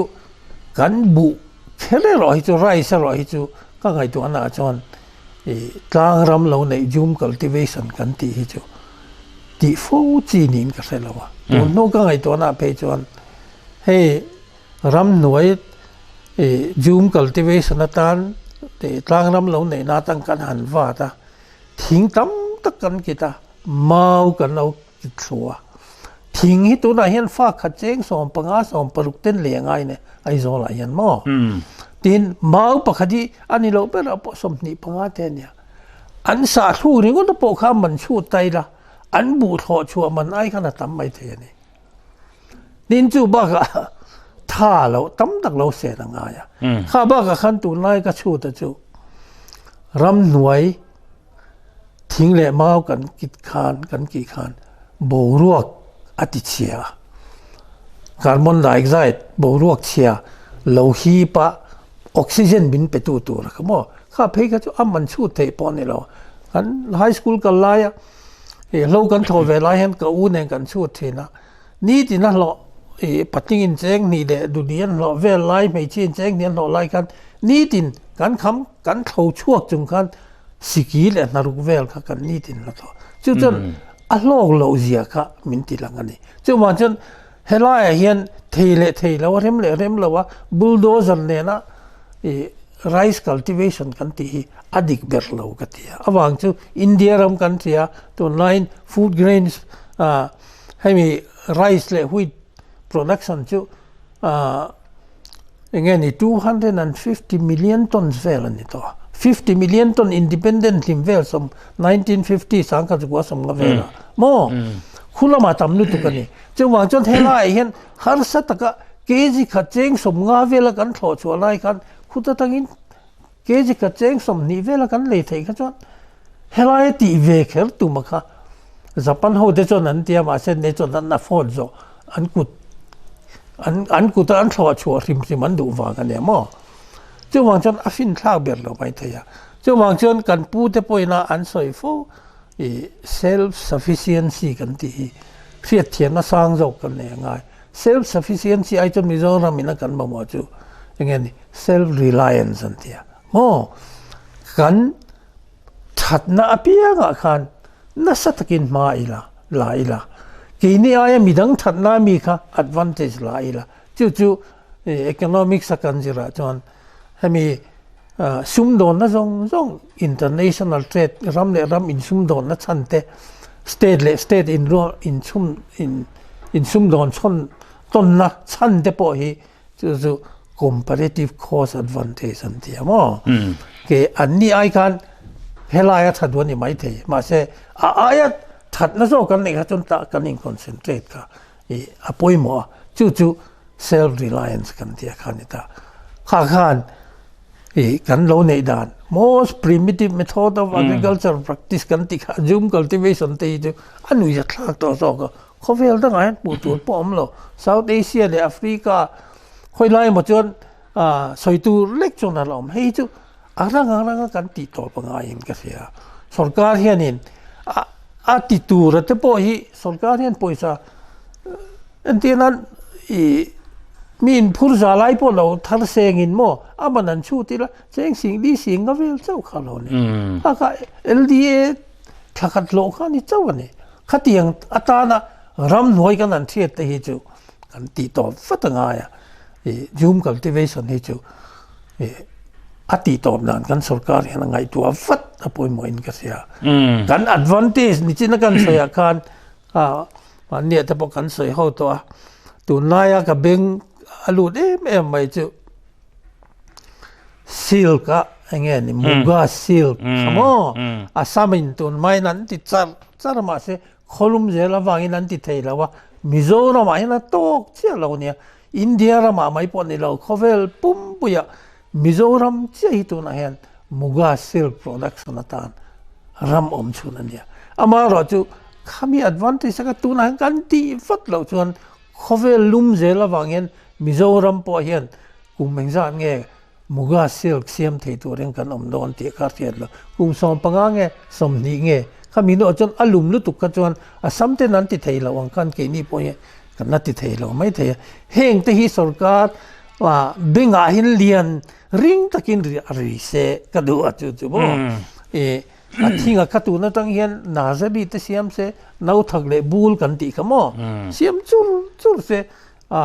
kan buh kher erawh hi chu rice erawh hi chu ka ngaihtuahna ah chuan ih tlang ram lo neih jhum cultivation kan tih hi chu tih fo chi niin ka hre lo a tun hnu ka ngaihtuahna ah phei chuan hei. Ramhnuai ih jhum cultivation atan tih tlangram lo neihna atang kan han vat a, thing tam tak kan kit a, mau kan lo kit thlu a. Thing hi tunah hian fa khat cheng 15 16 ten leh a ngai ne Aizawl ah hian maw? Tin mau pakhat hi a ni loh berah pawh 25 te a nia. An sah thlu ringawt pawh kha man chhut ta ila an buh thlawh chhuah man ai khan a tam mai thei a ni. Tin chu bakah tha lo tam tak lo sen a ngai a. Kha bakah khan tunlai ka chhut a chu ramhnuai thing leh mau kan kit khan kan kih khan boruak a ti chhia a. Carbon dioxide boruak chhia lo hip a oxygen min pe tu tur a kha maw. Kha phei kha chu a man chhut theih pawh a ni lo. Kan high school kal laia Ih hlo kan thaw ve lai hian ka u nen kan chhut thin a, nitin a hlawh ih patling in cheng hnih leh duni an hlawh vel lai hmeichhia in cheng hnih an hlawh lai khan nitin kan kham kan thlo chhuak chung khan siki leh hnaruk vel kha kan nitin la thaw. Chu chuan a hlawk loh zia kha min ti lang a ni. Chuvang chuan helaiah hian thei leh thei lo a rem leh rem lo a bulldozer nena ih rice cultivation kan tih hi a dik ber lo ka ti a. Avang chu India ram kan ti a, tunlaiin food grains ah hemi rice leh wheat production chu ah eng nge ni 250 million tons vel a ni tawh a. 50 million ton independent hlim vel sawm 1950 sangkhat zakua sawmnga vel a maw khu lamah tam lutuk a ni. Chuvang chuan helaiah hian harsa taka kg khat cheng 50 vela kan thlawh chhuah lai khan khuta tangin kg khat cheng 20 vela kan lei theih kha chuan helaia tih ve kher tuma kha Japan ho te chuan an tia mahse nei chuan an afford zawh an kut an an kuta an thlawh chhuah hrim hrim an duh vang a nia maw. Chuvang chuan a fin thlak ber lo mai thei a. Chuvang chuan kan pute pawhin an sawi fo i self sufficiency kan tih hi hriatthiamna sang zawk kan nei a ngai. Self sufficiency ai chuan Mizoram in a kan mamawh chu eng nge ni self reliance an ti a maw? Kan thatna apiangah khan nasa takin hma ila la ila keini aia midang thatna ami kha advantage la ila chu chu economics a kan zirah chuan hemi sumdawnna zawng zawng international trade ram leh ram insumdawnna chhan te state leh state inrual inchhum in insumdawn chhawn tawnna chhan te pawh hi chu chu comparative cost advantage an ti a maw ke an ni ai khan helai a tha duh a ni maithei mahse a aia thatna zawk kan neih kha chuan tah kan in concentrate kha i a pawimawh a, chu chu self reliance kan tih a kha a ni ta. Kha khan i kan lo neih dan most primitive method of agriculture practice kan tih kha zoom cultivation te hi chu a nuih a thlak tawh zawk a, khawvel dangah hian hmuh tur pawh a awm lo. South Asia leh Africa khawi lai emaw chuan sawi tur lek chuan a la awm. Hei hi chu a rang ang ranga kan tih tawp a ngaiin ka hria. Sorkar hianin a a ti tura te pawh hi sorkar hian pawisa entir nan ih mi inphur za lai pawh lo thar sengin maw a man an chhut ila cheng sing li sing nga vel chauh kha lo ni. Kha kha LDA thla khat hlawh kha ni chauh a ni. Khatiang atana ramhnuai kan han hriat te hi chu kan tih tawp vat a ngai a. Ih zoom cultivation hi chu ih a tih tawp dan kan sorkar hian a ngaihtuah vat a pawimawh in ka hria. Kan advantage ni chin a kan sawi ah khan ah mahni ah te pawh kan sawi ho tawh a, tunlai a ka beng a lut em em mai chu silk a eng nge ni muga silk kha maw Assam in tunhmain an ti char char mahse khawlum zel avangin an ti thei lo a, Mizoram ah hian a tawk chiah lo nia. India ramah mai pawh ni lo, khawvel pumpuiah Mizoram chiah hi tunah hian Muga silk production atan ram awm chhun a nia. Amaherawh chu khami advantage anga tunah hian kan tih vat loh chuan khawvel lum zel avang hian Mizoram pawh hian kum engzat nge Muga silk siam thei turin kan awm dawn tih kha hriat lo. Kum 15 nge 20 nge khami hnuah chuan a lum lutuk kha chuan a sam ten an ti thei lo ang khan keini pawh hi kan la ti thei lo mai thei a. Heng te hi sorkar bengah hian lian ring takin a ri se ka duh a chu chu maw. I a thinga kha tun atang hian nursery te siam se nauthak leh bul kan tih kha maw siam chur chur se a.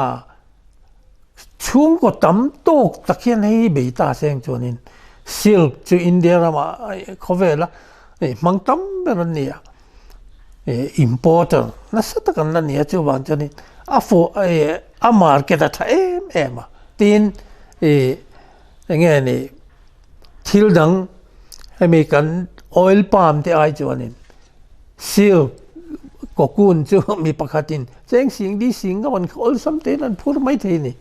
Chhungkaw tam tawk tak hian hei hi bei ta seng chuanin silk chu India ramah khawvela hmang tam ber an ni a, importer nasa tak an la ni a chuvang chuanin a fawh a market a tha em em a tin ih eng nge ni thil dang hemi kan oil palm te ai chuanin Silk cocoon chu mi pakhatin cheng sing di sing nga an awlsam tein an phur mai thei ni.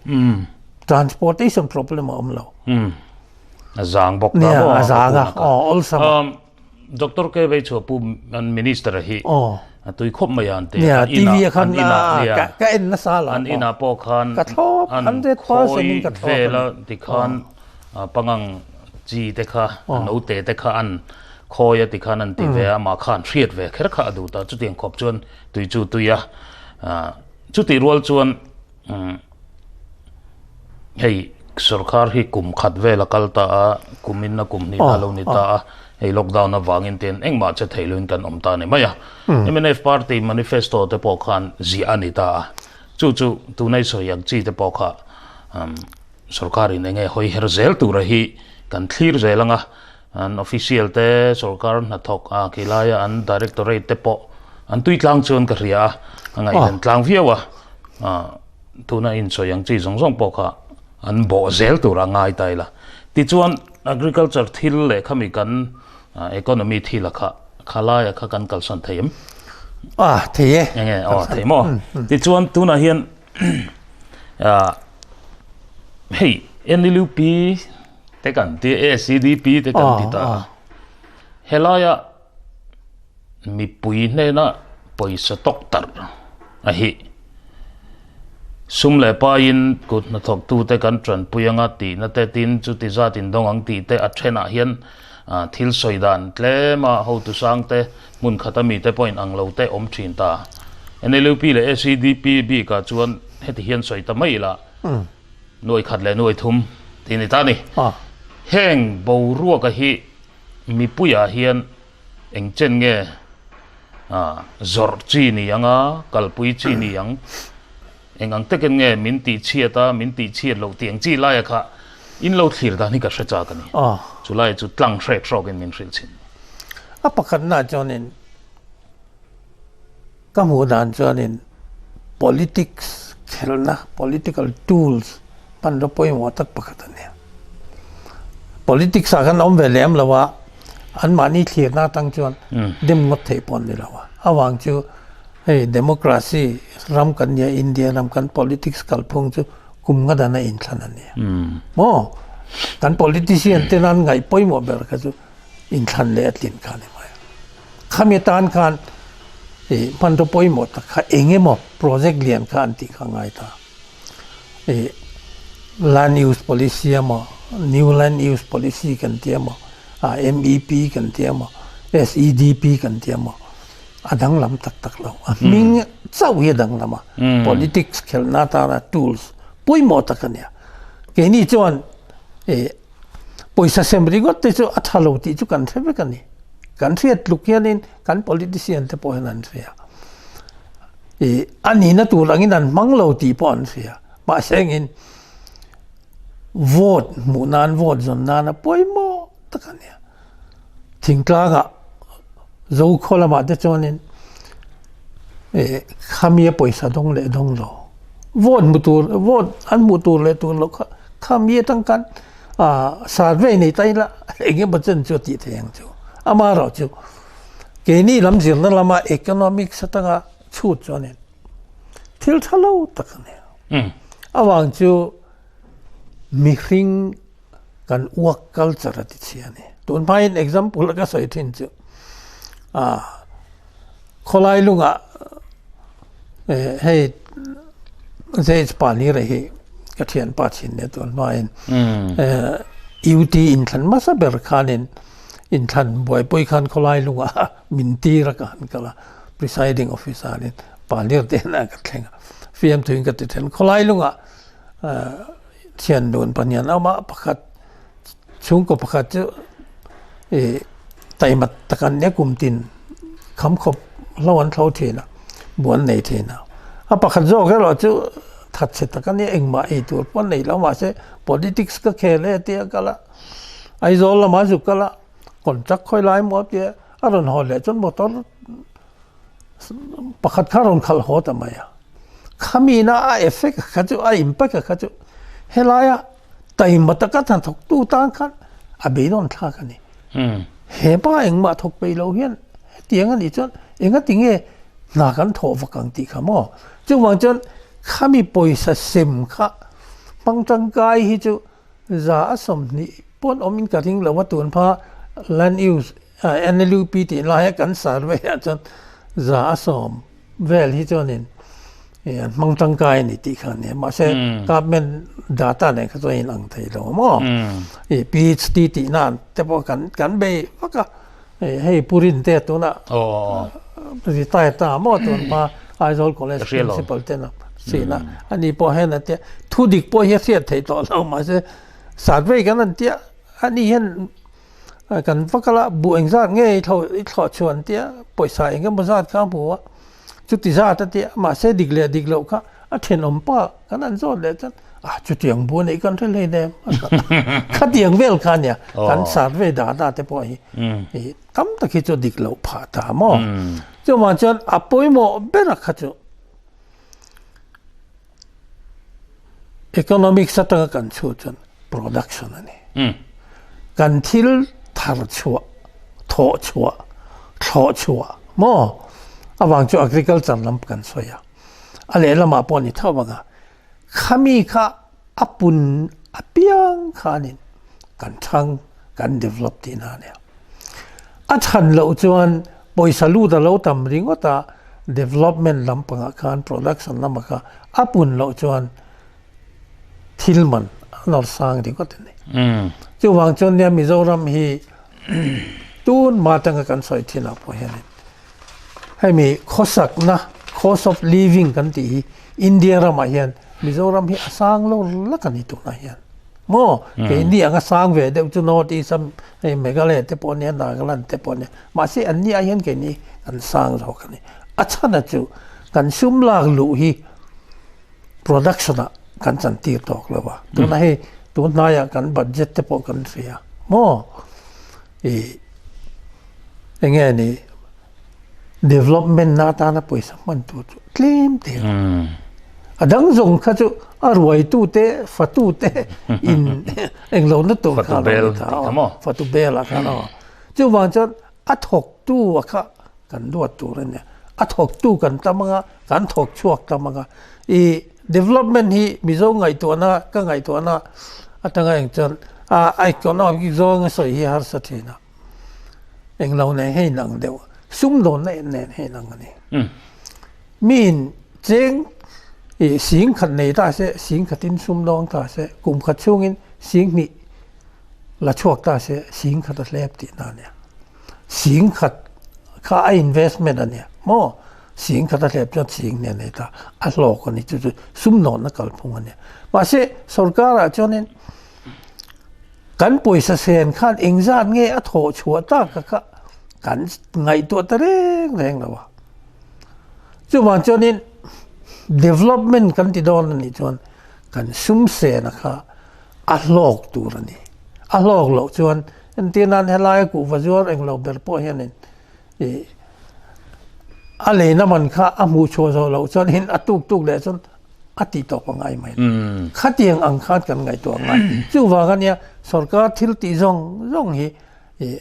Transportation problem a awm lo. A zang bawk ta maw? A zang a, aw awlsam a. Doctor K vei chhuah pu an minister hi a tui khawp mai a an ti. Nia, TV a khan ka en nasa la. An inah pawh khan ka thlawp 100% in ka thlawp. Vela tikhan Pangang chi te kha, a note te kha an khawi a ti khan an ti ve a, amah khan hriat ve kher kha a duh ta. Chutiang khawp chuan tui chu tui a, chutih rual chuan hei sorkar hi kum khat vel a kal ta a, kum in a kum hnih na lo ni ta a, hei lockdown avangin ten engmah che thei loin kan awm ta a ni mai a. Mnf party manifesto te pawh khan ziah a ni ta a, chu chu tunai sawi ang chi te pawh kha Sorkarin enge hawi her zel tura hi kan thlir zel anga, an official te sorkar hnathawk a khilaia an directorate te pawh an tui tlang chuan ka hria a, a ngaihven tlang viau a, tuna insawi ang chi zawng zawng pawh kha an bawh zel tura ngai ta ila. Tichuan agriculture thil leh khami kan economy thil a kha khalaia kha kan kalsan thei em? A thei e. Enge aw thei maw? Tichuan tunah hian Hei NLUP te kan ti ACDP te kan ti ta a, helaia mipui hnena pawisa tawk tarh a hi sum leh paiin kut hnathawktute kan tanpui anga tihna te tin chuti zat in dawng ang tih te a thenah hian. Thil sawi dan tlema hotu sangte hmun khata mite pawhin ang lo te awm thin ta. NLUP leh SEDP bikah chuan heti hian sawi ta mai ila nuai khat leh nuai thum tih ni ta a ni. Heng boruaka hi mipuiah hian eng chen nge zawrh chi ni anga kalpui chi ni ang? Eng ang takin nge min tihchhiat a, min tihchhiat loh tih ang chi laia kha in lo thlir dan hi ka hre chak a ni. Chu lai chu tlang hrek hrawkin min hrilh chhin. A pakhatna chuanin ka hmuh dan chuanin politics khelhna, political tools, hmanraw pawimawh tak pakhat a ni. Politics ah khan awm ve lem lo a, anmahni thlirna atang chuan dem ngawt theih pawh an ni lo a. Avang chu Hei democracy ram kan nia India ram kan politics kalphung chu kum nga dan a inthlan a nia. Maw? Kan politician te nan ngaih pawimawh ber kha chu inthlan leh a tlin kha a ni mai a. Khami atan khan ih hmanraw pawimawh tak kha eng emaw project lian kha an tih kha a ngai ta. Ih land use policy emaw new land use policy kan ti emaw ah MEP kan ti emaw SEDP kan ti emaw a danglam tak tak lo. A hming chauh hi a danglam a. Politics khelhna atana tools pawimawh tak a nia. Keini chuan eh pawisa sem ringawt te chu a tha lo tih chu kan hre vek a ni. Kan hriat tluk hianin kan politician te pawh hian an hria. Eh a nihna tur angin an hmang lo tih pawh an hria. Mahse engin vote hmuh nan vote zawn nana pawimawh tak a nia. Thingtlangah Zokhaw lamah te chuanin eh khami a pawisa dawng leh dawng lo vote hmu tur vote an hmuh tur leh tur loh kha khami atang khan ah survey nei ta ila eng emaw chen chu a tih theih ang chu amaherawh chu keini lam zirna lama economics atanga chhut chuanin thil tha lo tak a ni avang chu mihring Kan work culture a ti chhia a ni. Tun hmain example a ka sawi thin chu ah khawlai lungah eh hei Zage pa ni rei hi ka thianpa thin nia tun hmain eh UT inthlan hmasa ber khanin inthlan buaipui khan khawlai lungah min tir a ka han kal a presiding officer in pa lir te hian a ka thleng a fiamthuin ka ti then khawlai lungah eh Thian dun pahnian amah pakhat chhungkaw pakhat chu ih taimat tak an nia kum tin kham khawp hlo an thlo thin a, buan nei thin a. A pakhat zawk erawh chu thatchhe tak a nia engmah ei tur pawh an nei lo mahse politics ka khel e tia kal a, Aizawl lamah zuk kal a, contract khawi lai maw tia a rawn haw leh chuan motor Pakhat kha rawn khalh haw ta mai a, khamina a effect kha chu a impact kha chu helaia taima taka hnathawktu tan khan a beidawn thlak a ni. He pa engmah thawk peih loh hian hetiang a nih chuan engati nge hna kan thawh vak ang tih kha maw? Chuvang chuan khami pawisa sem kha hmang tangkai hi chu za a 20 pawn awmin ka ring lo a tun pha land use NLUP tih laia kan survey ah chuan 100 vel hi chuanin an hmang tangkai a ni tih kha a nia mahse government data nen kha chuan a inang thei lo maw PHD tih nan te pawh kan kan bei vak a hei Pu Rintea tunah retire ta maw tun hma Aizawl College principal ten a chhin a ani pawh hian a tia thu dik pawh hi a hriat theih tawh lo mahse survey kan han tia ani hian Kan va kal a, buh engzat nge i thlo i thlawh chhuan tia pawisa eng emaw zat kha a hmu a, chuti zat a tia mahse dik leh dik loh kha a thenawm pa kan han zawt leh chuan ah chutiang buh neih kan hre hlei nem khatiang vel kha ania kan survey data te pawh hi i tam tak hi chu dik loh phah ta maw chuvang chuan a pawimawh ber a kha chu Economics atanga kan chhuah chuan production a ni. Kan thil thar chhuah, thawh chhuah, thlawh chhuah maw? Avang chu agriculture lam kan sawi a. A lehlamah pawh ni tho vang a, khami kha a pun apiang khanin kan chhang, kan develop tihna a nia. A chhan loh chuan pawisa lut a lo tam ringawt a, development lampangah khan production lamah kha a pun loh chuan thil man a nawr sang ringawt a ni. Chuvang chuan nia Mizoram hi. Tun hma atanga kan sawi thinah pawh hianin hemi khawsakna, cost of living kan tih hi India ramah hian Mizoram hi a sang lo lak a ni tunah hian. Maw? Keini anga sang ve deuh chu North East a hei Meghalaya te pawh ania, Nagaland te pawh ania. Mahse anni ah hian keini kan sang zawk a ni. A chhana chu kan sum lak luh hi production ah kan chantir tawk lo a. Tuna hei tun hnaiah kan budget te pawh kan hria maw? Ih enge ni development na atana pawisa hman tur chu tlem te a dang zawng kha chu a ruaitu te fatu te in englo na tur kha lo ni ta fatu bel ah khan aw chuvang chuan a thawk tu a kha kan duat tur a nia a thawk tu kan tam anga kan thawk chhuak tam anga i development hi mizo ngaihtuahna ka ngaihtuahna atanga eng chuan a economic zawnga sawi hi harsa thin a. Englo nen hi inang deuh, sumdawnna nen hi inang a ni. Miin cheng ih sing khat nei ta se, sing khatin sumdawng ta se, kum khat chhungin sing hnih la chhuak ta se, sing khat a hlep tihna a nia. Sing khat kha a investment a nia maw? Sing khat a hlep chuan sing hnih a nei ta, a hlawk a ni chu chu sumdawnna kalphung a nia. Mahse sorkarah chuanin Kan pawisa sen khan engzat nge a thawh chhuah tak a kha kan ngaihtuah ta reng reng lo a. Chuvang chuanin development kan ti dawn a nih chuan kan sum sen a kha a hlawk tur a ni. A hlawk loh chuan entir nan helaia kuhva zuar englo ber pawh hianin ih a leina man kha a hmuh chhuah zawh loh chuanin a tuk tuk leh chuan a tih tawp a ngai mai. Khatiang ang khan kan ngaihtuah a ngai. Chuvang a nia sorkar thil tih zawng zawng hi ih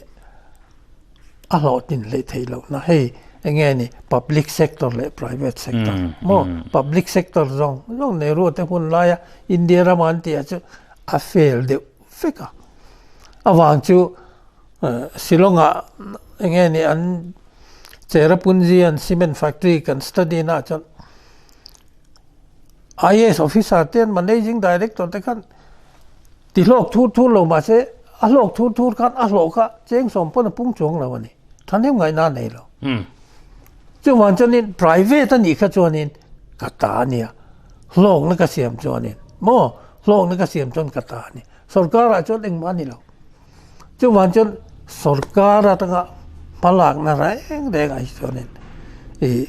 a hlawhtlin hleih theih lohna hei eng nge ni public sector leh private sector maw public sector zawng zawng Nehru te hun laia India rama an tih ah chu a fail deuh vek a. Avang chu Shillong-ah eng nge ni an Cherrapunji an cement factory kan study naah chuan IAS officer te an managing director te khan ti hlawk thur thur lo mahse a hlawk thur thur khan a hlawh kha cheng sawm pawn a pung chuang lo a ni. Thahnem ngaihna a nei lo. Chuvang chuanin private a nih kha chuanin ka ta a nia, hlawkna ka siam chuanin maw hlawkna ka siam chuan ka ta a ni. Sorkarah chuan engmah a ni lo. Chuvang chuan sorkar atanga hmalakna reng reng ah hi chuanin ih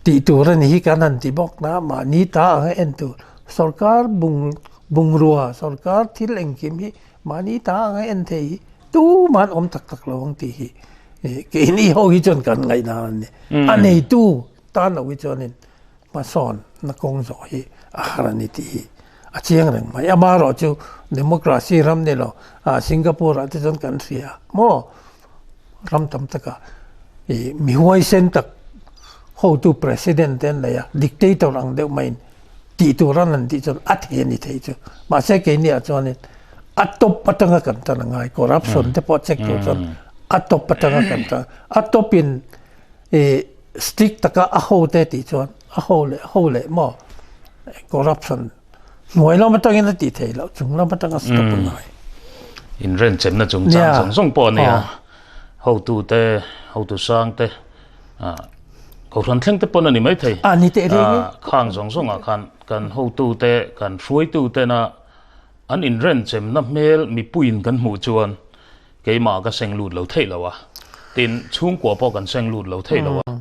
tih tur a ni hi kan han ti bawk na mahni ta anga en tur sorkar bung bungrua sorkar thil engkim hi mahni ta anga en thei hi tuman awm tak tak lo ang tih hi ih keini ho hi chuan kan ngaihdan a ni. A neitu tan lo hi chuanin Hmasawn na kawng zawh hi a har a ni tih hi a chiang reng mai. Amaherawh chu democracy ram ni lo Singapore ah te chuan kan hria maw ram tam takah ih mi huaisen tak hotu president te an nei a, dictator ang deuh maiin tih tur an han tih chuan a thei a ni thei chu. Mahse keini ah chuanin a top atanga kan tan a ngai corruption te pawh check tur chuan a top atanga kan tan a top in Ih strict taka a ho te tih chuan a ho leh ho leh maw corruption hnuai lam atangin a tih theih loh chung lam atanga stop a ngai. Inrenchenna chungchang zawng zawng pawh a nia. Hotu te, hotu sang te, kohhran thleng te pawn a ni maithei. A ni teh reng e. Khang zawng zawngah khan kan hotu te, kan hruaitu tena an inrenchemna hmel mipuiin kan hmuh chuan Keimah ka seng lut lo theih lo a, tin chhungkua pawh kan seng lut lo theih lo a,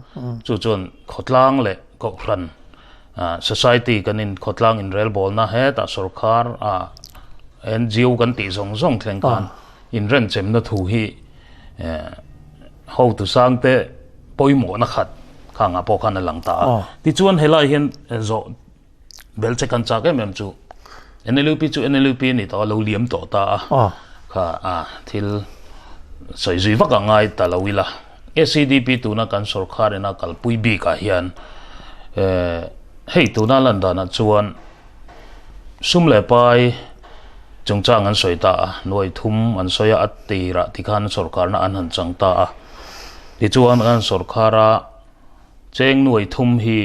chu chuan khawtlang leh kohhran society kan in khawtlang inrelbawlna hetah sorkar ah NGO kan tih zawng zawng thleng khan inrenchemna thu hi hotu sangte pawimawhna khat khangah pawh khan a lang ta a. Tichuan helai hian zawh Bel che kan chak em em chu NLUP chu NLUP a ni tawh a lo liam tawh ta a kha a thil sawi zui vak a ngai ta lo ila SEDP tuna kan sorkar ina kalpui bik ah hian hei tuna lan danah chuan sum leh pai chungchang an sawi ta a nuai thum an sawi a a tirah tikhan sorkarna an han chang ta a tichuan an sorkara Cheng nuai thum hi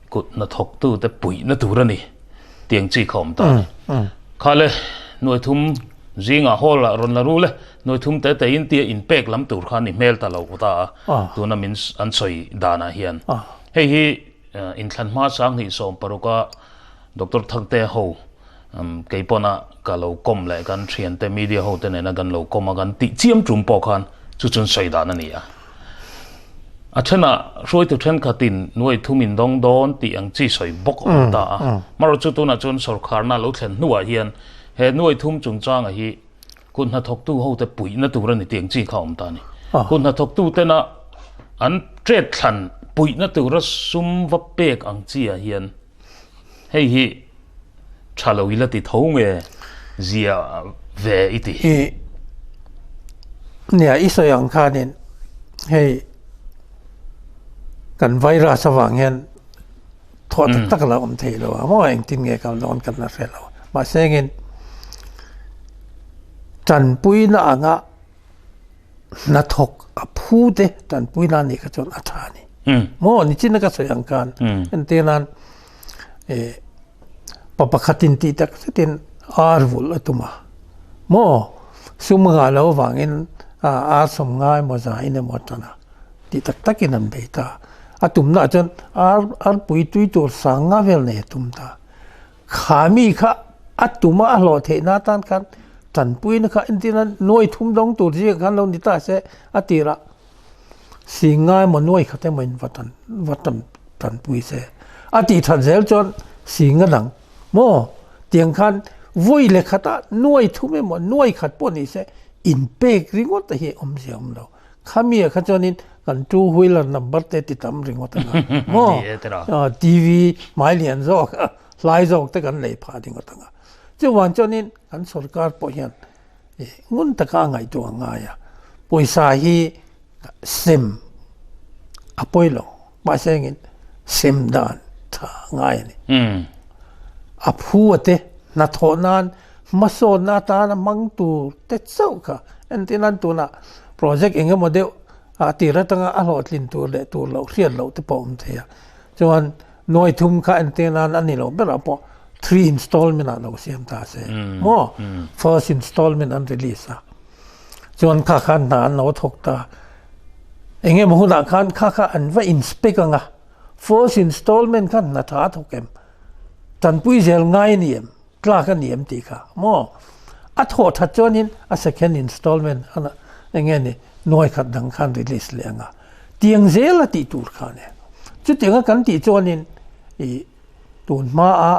kut hnathawktute puihna tur a ni tiang chi kha awm ta a ni. Kha le nuai thum. Zingah hall ah rawn la rul e, nuai thum te te in tia inpek lam tur kha ni hmel ta lo ta a, tuna min an sawi danah hian. Hei hi inthlan hma 2016 a Doctor Thangtea ho kei pawna ka lo kawm leh kan thiante media ho te nena kan lo kawm a kan tih chiam tum pawh khan chu chun sawi dan a ni a. A thenah hruaitu thenkhatin nuai thum in dawng dawn tih ang chi sawi bawk a awm ta a. Marawh chu tunah chuan sawrkharna lo thlen hnuah hian he nuai thum chungchanga hi kut hnathawktu hote puihna tur a ni tih ang chi kha a awm ta a ni. Kut hnathawktu tena an tet thlan puihna tura sum va pek ang chi ah hian hei hi tha lo ila ti tho nge zia ve i ti. I nia i sawi ang khanin hei kan virus avang hian thawh tak tak la awm thei lo a maw engtin nge kal dawn kan la hre lo mahse engin tanpuina anga hnathawk a phu te tanpuina anih kha chuan a tha a ni. Maw nichin a ka sawi ang khan entir nan eh pa pakhatin tih tak zetin ar vulh a tum a maw sum a ngah loh avangin ar sawm ngai emaw zain emaw a tan a tih tak takin an bei ta a tumna ah chuan ar arpui tui tur sang nga vel nei a tum ta. Kha mi kha a tuma a hlawh theihna atan khan tanpuina kha entirna nuai thum dawng tur zingah khan lo ni ta se a tirah sing ngai emaw nuai khat emaw in va tan va tan tanpui se. A tih that zel chuan sing a dang maw tiang khan vawi leh khatah nuai thum emaw nuai khat pawh ni se inpek ringawt a hi awmzia awm lo. Khami ah kha chuanin kan two wheeler number te ti tam ringawt anga maw TV hmai lian zawk hlai zawk te kan lei phah ringawt anga chuvang chuanin kan sorkar pawh hian ngun taka a ngaihtuah a ngai a pawisa hi sem a pawi lo mahse engin sem dan tha a ngai a ni a phu a te hnathawh nan Hmasawnna atana hmang tur te chauh kha entirnan tunah project eng emaw deuh a tir atanga a hlawhtlin tur leh tur loh hriat loh te pawh a awm thei a. Chuan nuai thum kha entirnan a ni loh berah pawh three installment ah lo siam ta se maw first installment an release a chuan kha khan hna an lo thawk ta eng emaw hunah khan kha kha an va inspect ang a first installment khan hna tha a thawk em tanpui zel ngai a ni em. Tlak a ni em tih kha maw? A thawh that chuanin a second installment a eng nge ni nuai khat dang khan release leh ang a, tiang zel a tih tur kha a ni. Chutiang a kan tih chuanin ih tun hma a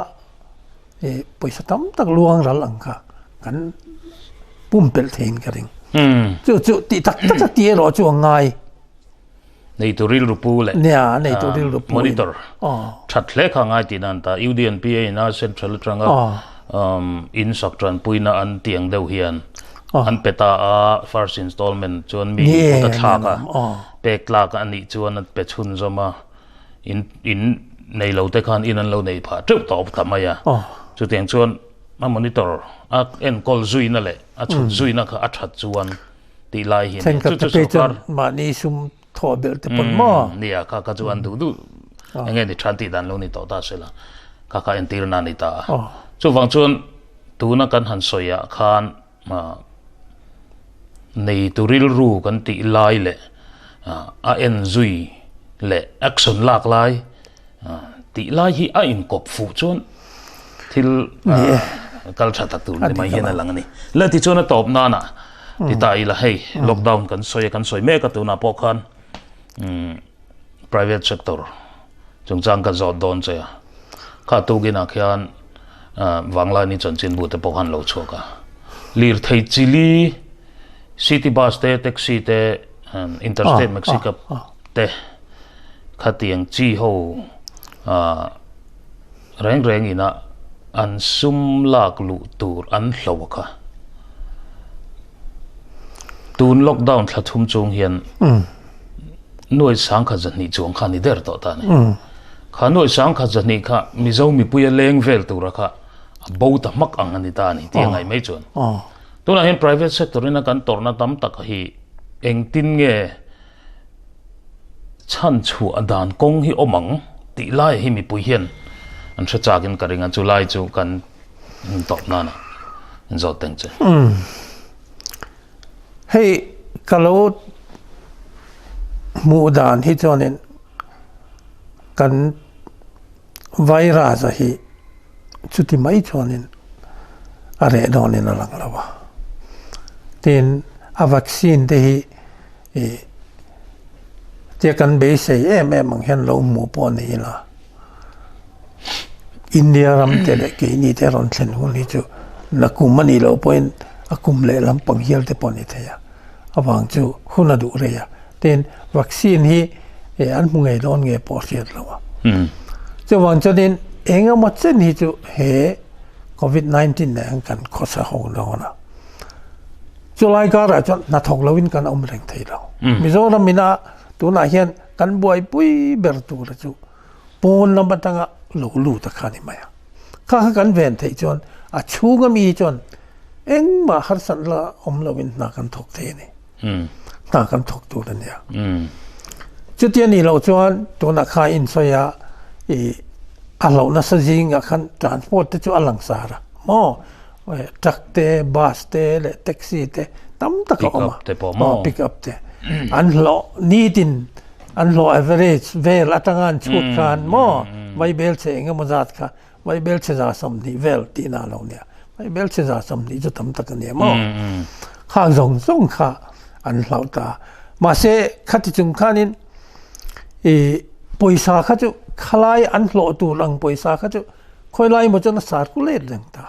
ih pawisa tam tak luang ral ang kha kan pumpelh theiin ka ring. Chu chu tih tak tak a tih erawh chu a ngai. Neitu rilru pu leh Nia, neitu rilru pu in. Monitor that hle kha ngai tih nan ta UDNPA in a central atanga in sak tanpuina an tih ang deuh hian an pe ta a, first installment chuan mi kut a thlak a, pek tlak a nih chuan an pe chhunzawm a, in in nei lo te khan in an lo nei phah teuh tawp ta mai a, chutiang chuan a monitor a enkawl zuina leh a chhut zuina kha a that chuan tih lai hi nia. Chu chu sorkar mahni sum thawh belh te pawn maw? Nia, kha kha chu an duh duh eng nge ni than tih dan lo ni tawh ta se la, kha kha entir na ni ta a. Chuvang chuan tuna kan han sawi ah khan neitu rilru kan tih lai leh a en zui leh action lak lai Tih lai hi a inkawp fuh chuan thil kal tha tak tur ni mai hian a lang a ni. Le tichuan a tawp nana ti ta ila hei lockdown kan sawi a kan sawi mek a tunah pawh khan private sector chungchang ka zawt dawn che a kha tukinah khian Vanglaini chanchinbu te pawh khan lo chhuak a lirthei chili city bus te taxi te interstate maxi cab te Khatiang chi ho reng reng ina an sum lak luh tur an hlo a kha. Tun lockdown thla thum chung hian nuai sangkhat zahnih chuang kha a ni der tawh ta a ni. Kha nuai sangkhat zahnih kha Mizo mipuia leng vel tura kha a bo ta hmak ang a ni ta a ni tih a ngaih mai chuan. Tunah hian private sector ina kan tawrhna tam tak hi engtin nge Chhan chhuah dan kawng hi awm ang tih lai hi mipui hian an hre chak in ka ring a, chu lai chu kan tawp nan a Zawt teng che. Hei ka lo hmuh dan hi chuanin kan virus a hi chuti mai chuanin a reh dawnin a lang lo a. Tin, a vaccine te hi ih tia kan beisei em em ang hian lo hmuh pawh ni ila. India ram te leh keini te rawn thlen hun hi chu na kum a nih loh pawhin a kum leh lampang hial te pawh a ni thei a, avang chu hun a duh rei a. Tin, vaccine hi an hmu ngei dawn nge pawh a hriat lo a. Chuvang chuanin eng emaw chen hi chu he covid 19 nen kan khawsa ho dawn a. Chulai karah chuan hnathawk loin kan awm reng thei lo. Mizoram ina tunah hian kan buaipui ber tura chu Pawn lam atanga lo lut a kha ni mai a. Kha kha kan ven theih chuan a chhung ami hi chuan engmah harsat la awm loin hna kan thawk thei a ni. Hna kan thawk tur a nia. Chutia nih loh chuan tunah kha insawi a i a hlauh nasa zingah khan transport te chu a langsar a maw truck te bus te leh taxi te tam tak a awm a pick up te an hlawh nitin An hlawh average vel atanga an chhut khan maw vaibel chhe eng emaw zat kha vaibel chhe 20 vel tihna a lo nia. Vaibel chhe 20 chu tam tak a nia maw. Khang zawng zawng kha an hlauh ta. Mahse khati chung khanin i pawisa kha chu khalai an hlawh tur ang pawisa kha chu khawilai emaw chuan a circulate reng ta.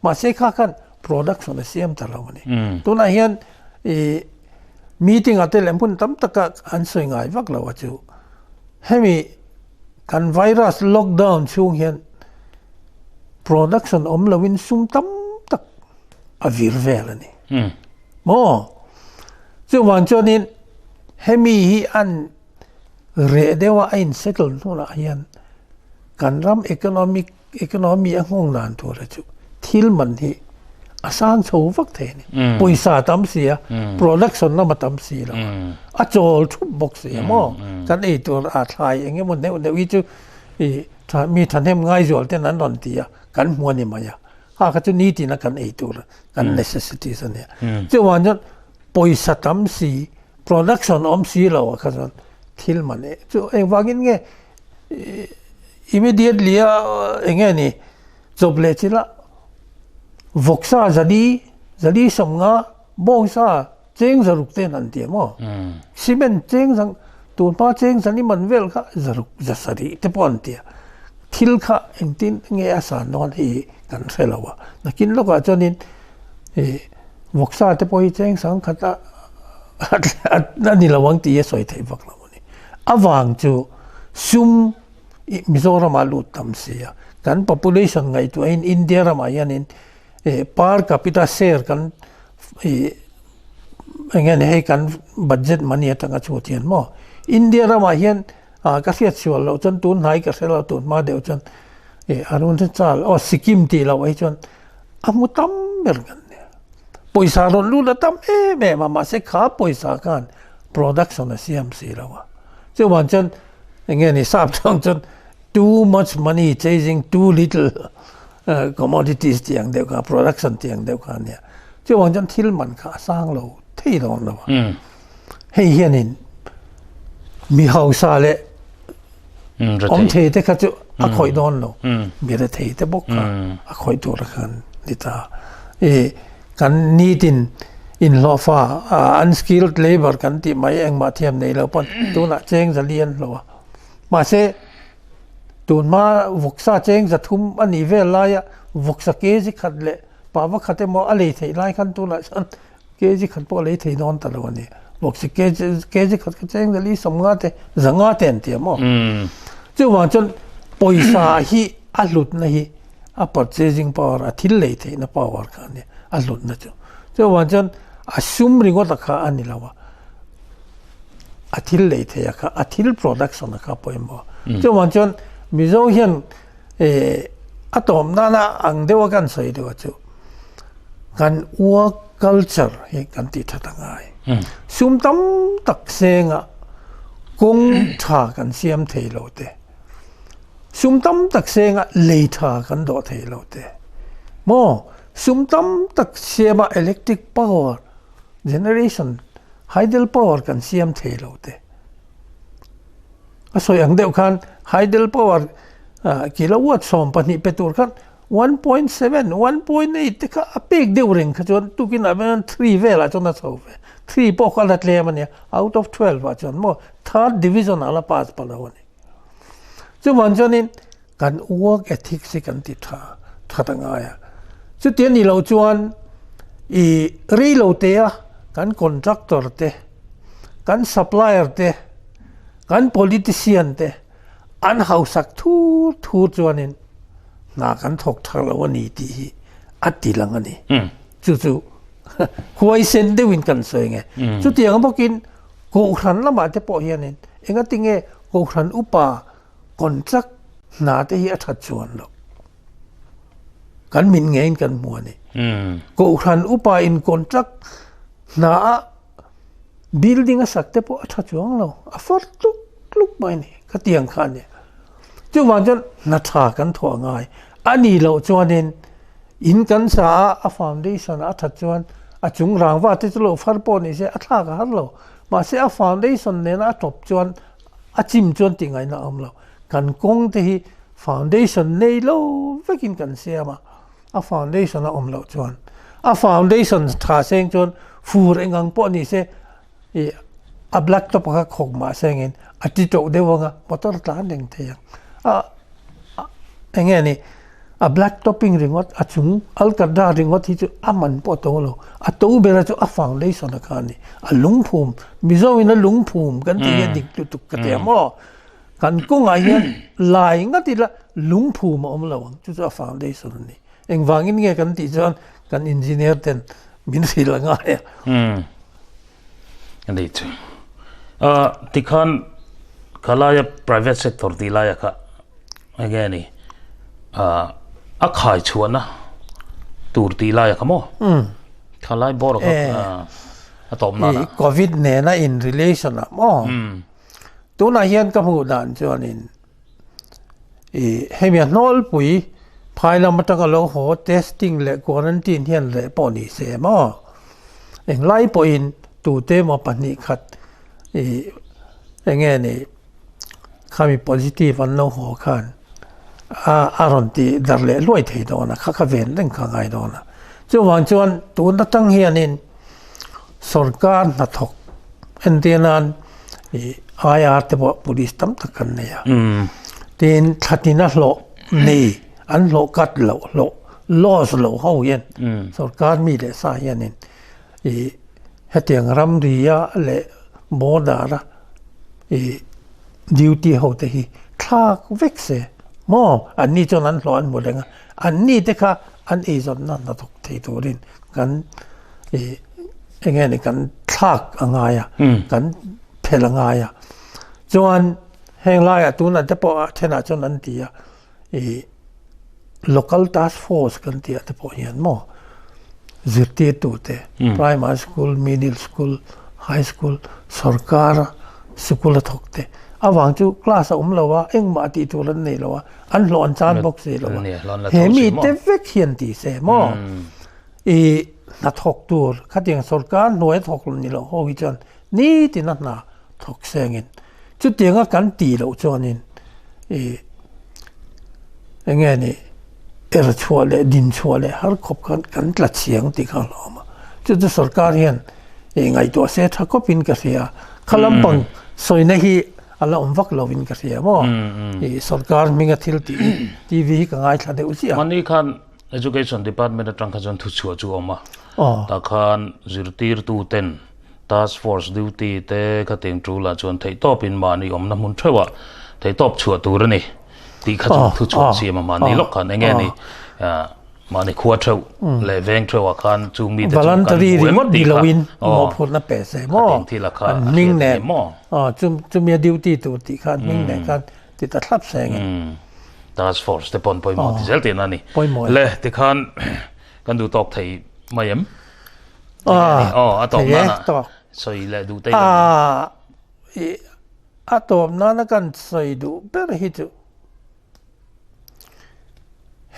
Mahse kha khan production a siam ta lo a ni. Tunah hian i Meeting ah te leh hmun tam taka an sawi ngai vak lo a chu. Hemi kan virus lockdown chhung hian production awm loin sum tam tak a vir vel a ni. Maw? Chuvang chuanin hemi hi an reh deuh a a in settle hnunah hian kan ram economic Economy a nghawng dan tur hi chu thil man hi a sang chho vak thei a ni. Pawisa a tam si a, production lam a tam si lo a, a chawl thup bawk si a maw? Kan ei tur a thlai eng emaw neuh neuh hi chu i tha mi thahnem ngaizual ten an rawn ti a, kan hmu a ni mai a. Kha kha chu nitin a kan ei tur kan necessities a nia. Chuvang chuan pawisa tam si, production awm si lo ah kha chuan thil man chu engvangin nge Immediately a eng nge ni chawp leh chil a vawksa zali zali sawmnga bawngsa cheng zaruk te an ti maw cement cheng zang tun hma cheng zali man vel kha zaruk za sarih te pawh an ti a thil kha engtin nge a san dawn hei kan hre lo a nakin lawkah chuanin ih vawksa te pawh hi cheng sangkhat a a ni lo ang tih hi a sawi theih vak lo a ni avang chu sum Mizoram ah lut tam si a, kan population ngaihtuahin India ramah hianin per capita share kan ih eng nge ni hei kan budget money atanga chhut hian maw India ramah hian ah ka hriat sual loh chuan tun hnai ka hre lo tun hma deuh chuan ih Arunachal aw Sikkim tih loh hi chuan a hmu tam ber kan nia pawisa rawn lut a tam em em a mahse kha pawisa khan production a siam si lo a chuvang chuan Eng nge ni sap chuang chuan too much money chasing too little commodities tih ang deuh kha production tih ang deuh kha a nia. Chuvang chuan thil man kha a sang lo thei dawn lo a. Hei hianin mi hausa leh awm thei te kha chu a khawih dawn lo. Mi rethei te bawk kha a khawih tur a khan ni ta. I kan nitin inhlawhfa unskilled labour kan tih mai engmah thiam nei lo pawn tunah cheng za li an hlawh a mahse tunhma vawksa cheng za thum a nih vel laia vawksa kg khat leh pava khat emaw a lei theih lai khan tunah chuan kg khat pawh a lei thei dawn ta lo a ni vawksa kg khat kha cheng za li sawmnga te zanga te an ti a maw chuvang chuan pawisa hi a hlutna hi a purchasing power, a thil lei theihna power kha a ni, a hlutna chu. Chuvang chuan a sum ringawt a kha a ni lo a, a thil lei theih a kha, a thil production a kha pawimawh. Chuvang chuan Mizo hian a tawp nana ang deuh a kan sawi deuh a chu, kan work culture hi kan tih that a ngai. Sum tam tak senga kawng tha kan siam thei lo te, Sum tam tak senga lei tha kan dawh thei lo te maw? Sum tam tak siama electric power generation, hydel power kan siam thei lo te. A sawi ang deuh khan hydel power kilowatt 12 pe tur khan 1.7, 1.8 te kha a pek deuh reng kha chuan tukin ah hian 3 velah chuan a chho ve. 3 pawh kha a la tlem a nia, out of 12 ah chuan maw third division ah a la pass pah lo a ni. Chuvang chuanin kan work ethics hi kan ti tha that a ngai a. Chuti a nih loh chuan i rei lo te a kan contractor te, kan supplier te, kan politician te an hausak thur thur chuanin hna kan thawk tha lo a ni tih hi a ti lang a ni. Chu chu huaisen deuhin kan sawi nge. Chutiang bawkin Kohhran lamah te pawh hianin engatinge Kohhran upa contract hna te hi a that chuan loh. Kan min ngeiin kan hmu a ni. Kohhran upa in contract hna a building a sak te pawh a tha chuang lo. A far tluk tluk mai a ni. Khatiang kha a ni. Chuvang chuan hna tha kan thawh a ngai. A nih loh chuanin in kan sa a, a foundation a that chuan a chung rangva te chu lo far pawh ni se a thlak a har lo. Mahse a foundation nena a tawp chuan a chim chuan tih ngaihna a awm lo. Kan kawng te hi foundation nei lo vekin kan siam a, a foundation a awm loh chuan a foundation tha seng chuan fur eng ang pawh ni se ih a black top kha khawk mah sengin a ti tawh deuh ang a motor tlan reng thei ang. A eng nge ni a black topping ringawt a chung alcantara ringawt hi chu a man pawh a to lo a to bera chu a foundation a kha a ni a lungphum Mizo in a lungphum kan tih hi a dik lutuk ka ti a maw kan kawngah hian lai ngat ila lungphum a awm lo ang chu chu a foundation a ni engvangin nge kan tih chuan kan engineer ten min hrilh a ngai a. A ni chu. Tikhan khalaia private sector tih laia kha enge ni a khai chhuahna tur tih laia kha maw? Khalai bawr kha a tawp nan a. Covid nena in relation ah maw? Tunah hian ka hmuh dan chuanin Ih hemi a hnawlpui phai lam atanga lo haw testing leh quarantine hian reh pawh ni se maw? Englai pawhin tute emaw 2 khat ih eng nge ni khami positive an lo haw khan a a rawn tih darh leh hluai thei dawn a, kha kha ven reng kha a ngai dawn a. Chuvang chuan tun atang hianin sorkar hnathawk entir nan ih IR te pawh police tam tak kan nei a tin thlatin a hlawh nei an hlawh cut loh hlawh loss loh ho hian sorkar mi leh sa hianin ih hetiang ramri a leh border a ih duty ho te hi thlak vek se maw anni chuan an hlawh an hmu reng a anni te kha an eizawnna hnathawk thei turin kan ih eng nge ni kan thlak a ngai a kan phelh a ngai a chuan heng laiah tunah te pawh a thenah chuan an ti a ih local task force kan tih ah te pawh hian maw zirtirtu te primary school middle school high school sorkar sikul a thawk te avang chu class a awm lo a engmah tih tur an nei lo a an hlawh an chan bawk si lo a he mi te vek hian ti se maw i hnathawk tur khatiang sorkar hnuai a thawk ni loh ho hi chuan nitin a hna thawk sengin chutianga kan tih loh chuanin i eng nge ni er chhuah leh din chhuah leh har khawp khan kan tla chiang tih kha a hlawm a chu chu sorkar hian i ngaihtuah se tha khawpin ka hria kha lampang sawina hi a la awm vak lovin ka hria maw i sorkar hminga thil tih hi TV hi ka ngaithla deuh chiah a. Mahni khan Education Department atang kha chuan thuchhuah chu a awm a, tah khan zirtirtu ten task force duty te khatiang tulah chuan theihtawpin mahni awmna hmun theuhah theihtawp chhuah tur a ni tih kha chu thuchhuah siam a mahni lawk khan eng nge ni mahni khua theuh leh veng theuhah khan chung mite chu kan Voluntary ringawt ni loin mawhphurhna pe se maw an hming nen chumi a duty tur tih kha an hming nen khan ti ta thlap seng in. Task force te pawn pawimawh ti zel tihna a ni. Pawimawh e. Le tikhan kan duh tawk thei mai em? Aw a tawp nana sawi leh duh te a a tawp nana kan sawi duh ber hi chu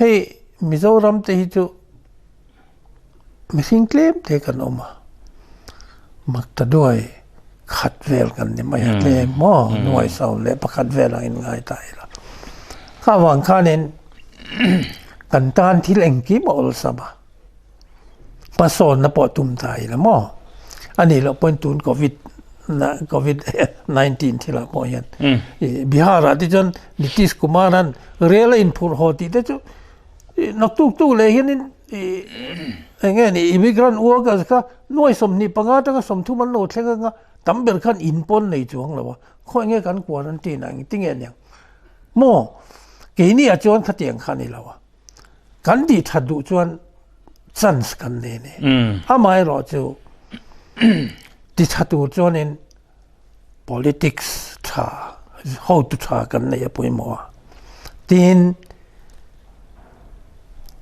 hei Mizoram te hi chu. Mihring tlem te kan awm a, maktaduai khat vel kan ni mai a tlem maw, nuai sau leh pakhat vel ang in ngai ta ila. Kha avang khanin kan tan thil engkim a awlsam a, hmasawnna pawh tum ta ila maw. A nih loh pawhin tun covid covid 19 thilah pawh hian Bihar ah te chuan Nitish Kumar an rel a inphurh haw tih te chu Naktuk tuk leh hianin eng nge ni immigrant workers kha nuai 25 atanga 30 an lo thleng anga tam ber khan in pawn nei chuang lo a, khawi nge kan quarantine a engti nge niang maw? Keini ah chuan khatiang kha a ni lo a, kan tih that duh chuan chance kan nei a ni. Amaherawh chu ti tha tur chuanin Politics tha, hotu tha kan neih a pawimawh a. Tin,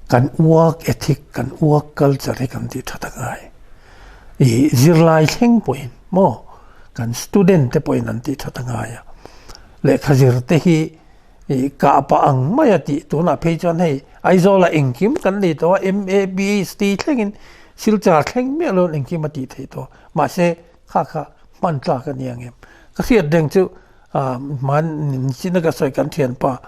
kan work ethic, kan work culture hi kan tih that a ngai. I zirlai thleng pawhin maw kan student te pawhin an tih that a ngai a. Lehkha zir te hi i kah pah ang mai a tih tunah phei chuan hei Aizawlah engkim kan nei tawh a, MA, PhD thlengin Silchar thleng miah loin engkim a tih theih tawh. Mahse, Kha kha hman tlak a ni ang em? Ka hriat reng chu hman chin a ka sawi kan thianpa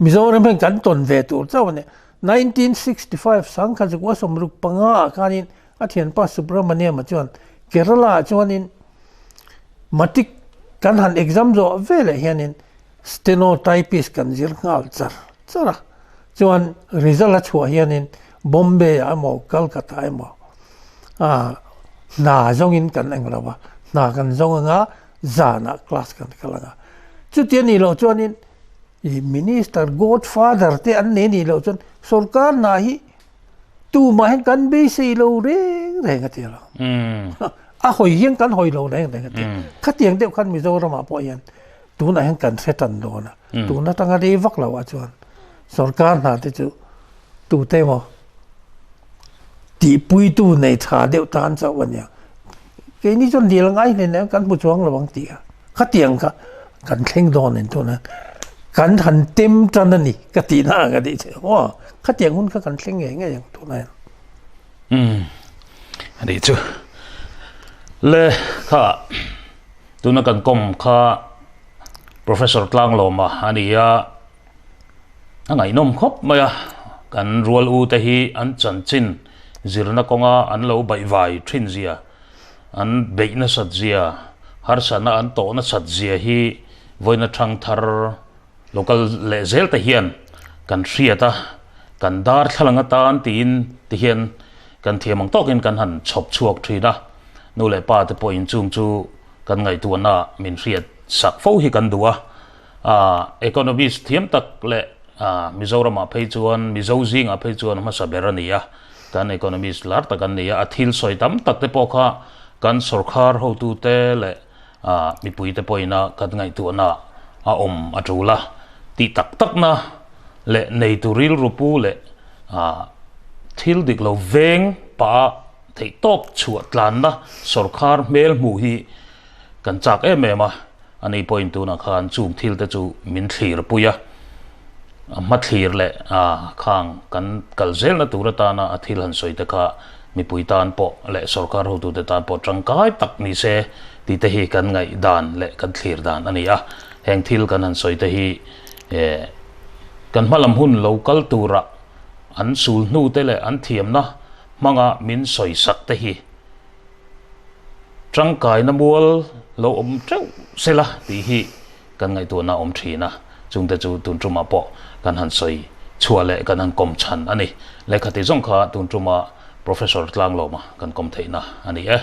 Mizoram hian kan tawn ve tur chauh a ni. 1965 sangkhat zakua 65 ah khanin a thianpa Subramaniam-a chuan Kerala ah chuanin Matric kan han exam zawh veleh hianin Stenotypist kan zir nghal char char a, chuan result a chhuah hianin Bombay ah emaw Calcutta emaw ah hna zawngin kan eng lo a, hna kan zawng anga zanah class kan kal anga. Chuti a nih loh chuanin ih minister godfather te an nei nih loh chuan sorkar hna hi Tumah hian kan beisei lo reng reng a ti lo. A hawi hian kan hawi lo reng reng a ti. Khatiang deuh khan Mizoramah pawh hian tunah hian kan hre tan dawn a. Tun atanga rei vak lo ah chuan sorkar hna te chu tute emaw tihpuitu nei tha deuh tan chauh a nia. Keini chuan dil ngai hlen em kan hmu chuang lo ang tih a. Khatiang kha kan thleng dawn in tuna kan han tem tan a ni ka tih na ang a tih che aw khatiang hun kha kan thleng ngei ngei ang tuna hian. Umm ani chu le kha tuna kan kawm kha Professor Tlanglawma a ni a a ngaihnawm khawp mai a kan rual u te hi an chanchin zirna kawnga an lo baihvai thin zia An beih nasat zia, harsatna an tawh nasat zia hi vawiina thang thar local leh zel te hian kan hriat a, kan darthlalang atan tiin ti hian kan thiam ang tawkin kan han chhawp chhuak thin a, nu leh pa te pawhin chung chu kan ngaihtuahna min hriat sak fo hi kan duh a, economist thiam tak leh Mizoramah phei chuan Mizo zingah phei chuan hmasa ber a ni a. Kan economist lar tak an ni a, a thil sawi tam tak te pawh kha kan sawrkhar hotute leh mipuite pawhina kan ngaihtuahna a awm a tul a, tih tak takna leh neitu rilru pu leh thil dik lo veng pah a theihtawp chhuah tlanna sawrkhar hmel hmuh hi kan chak em em a. Ani pawhin tunah khan chung thil te chu min thlir pui a, a hma thlir leh a khang kan kal zelna tur atana a thil han sawi te kha mipui tan pawh leh sorkar hotute tan pawh tangkai tak ni se tih te hi kan ngaih dan leh kan thlir dan a ni a. Heng thil kan han sawi te hi kan hma lam hun lo kal tura an sul hnu te leh an thiamna hmanga min sawi sak te hi Tangkaina mual lo awm teuh sela tih hi kan ngaihtuahna a awm thin a, chungte chu tun tumah pawh kan han sawi chhuah leh kan han kawm chhan a ni. Lehkha ti zawng kha tun tuma Professor Tlanglawma kan kawm theihna a ni e.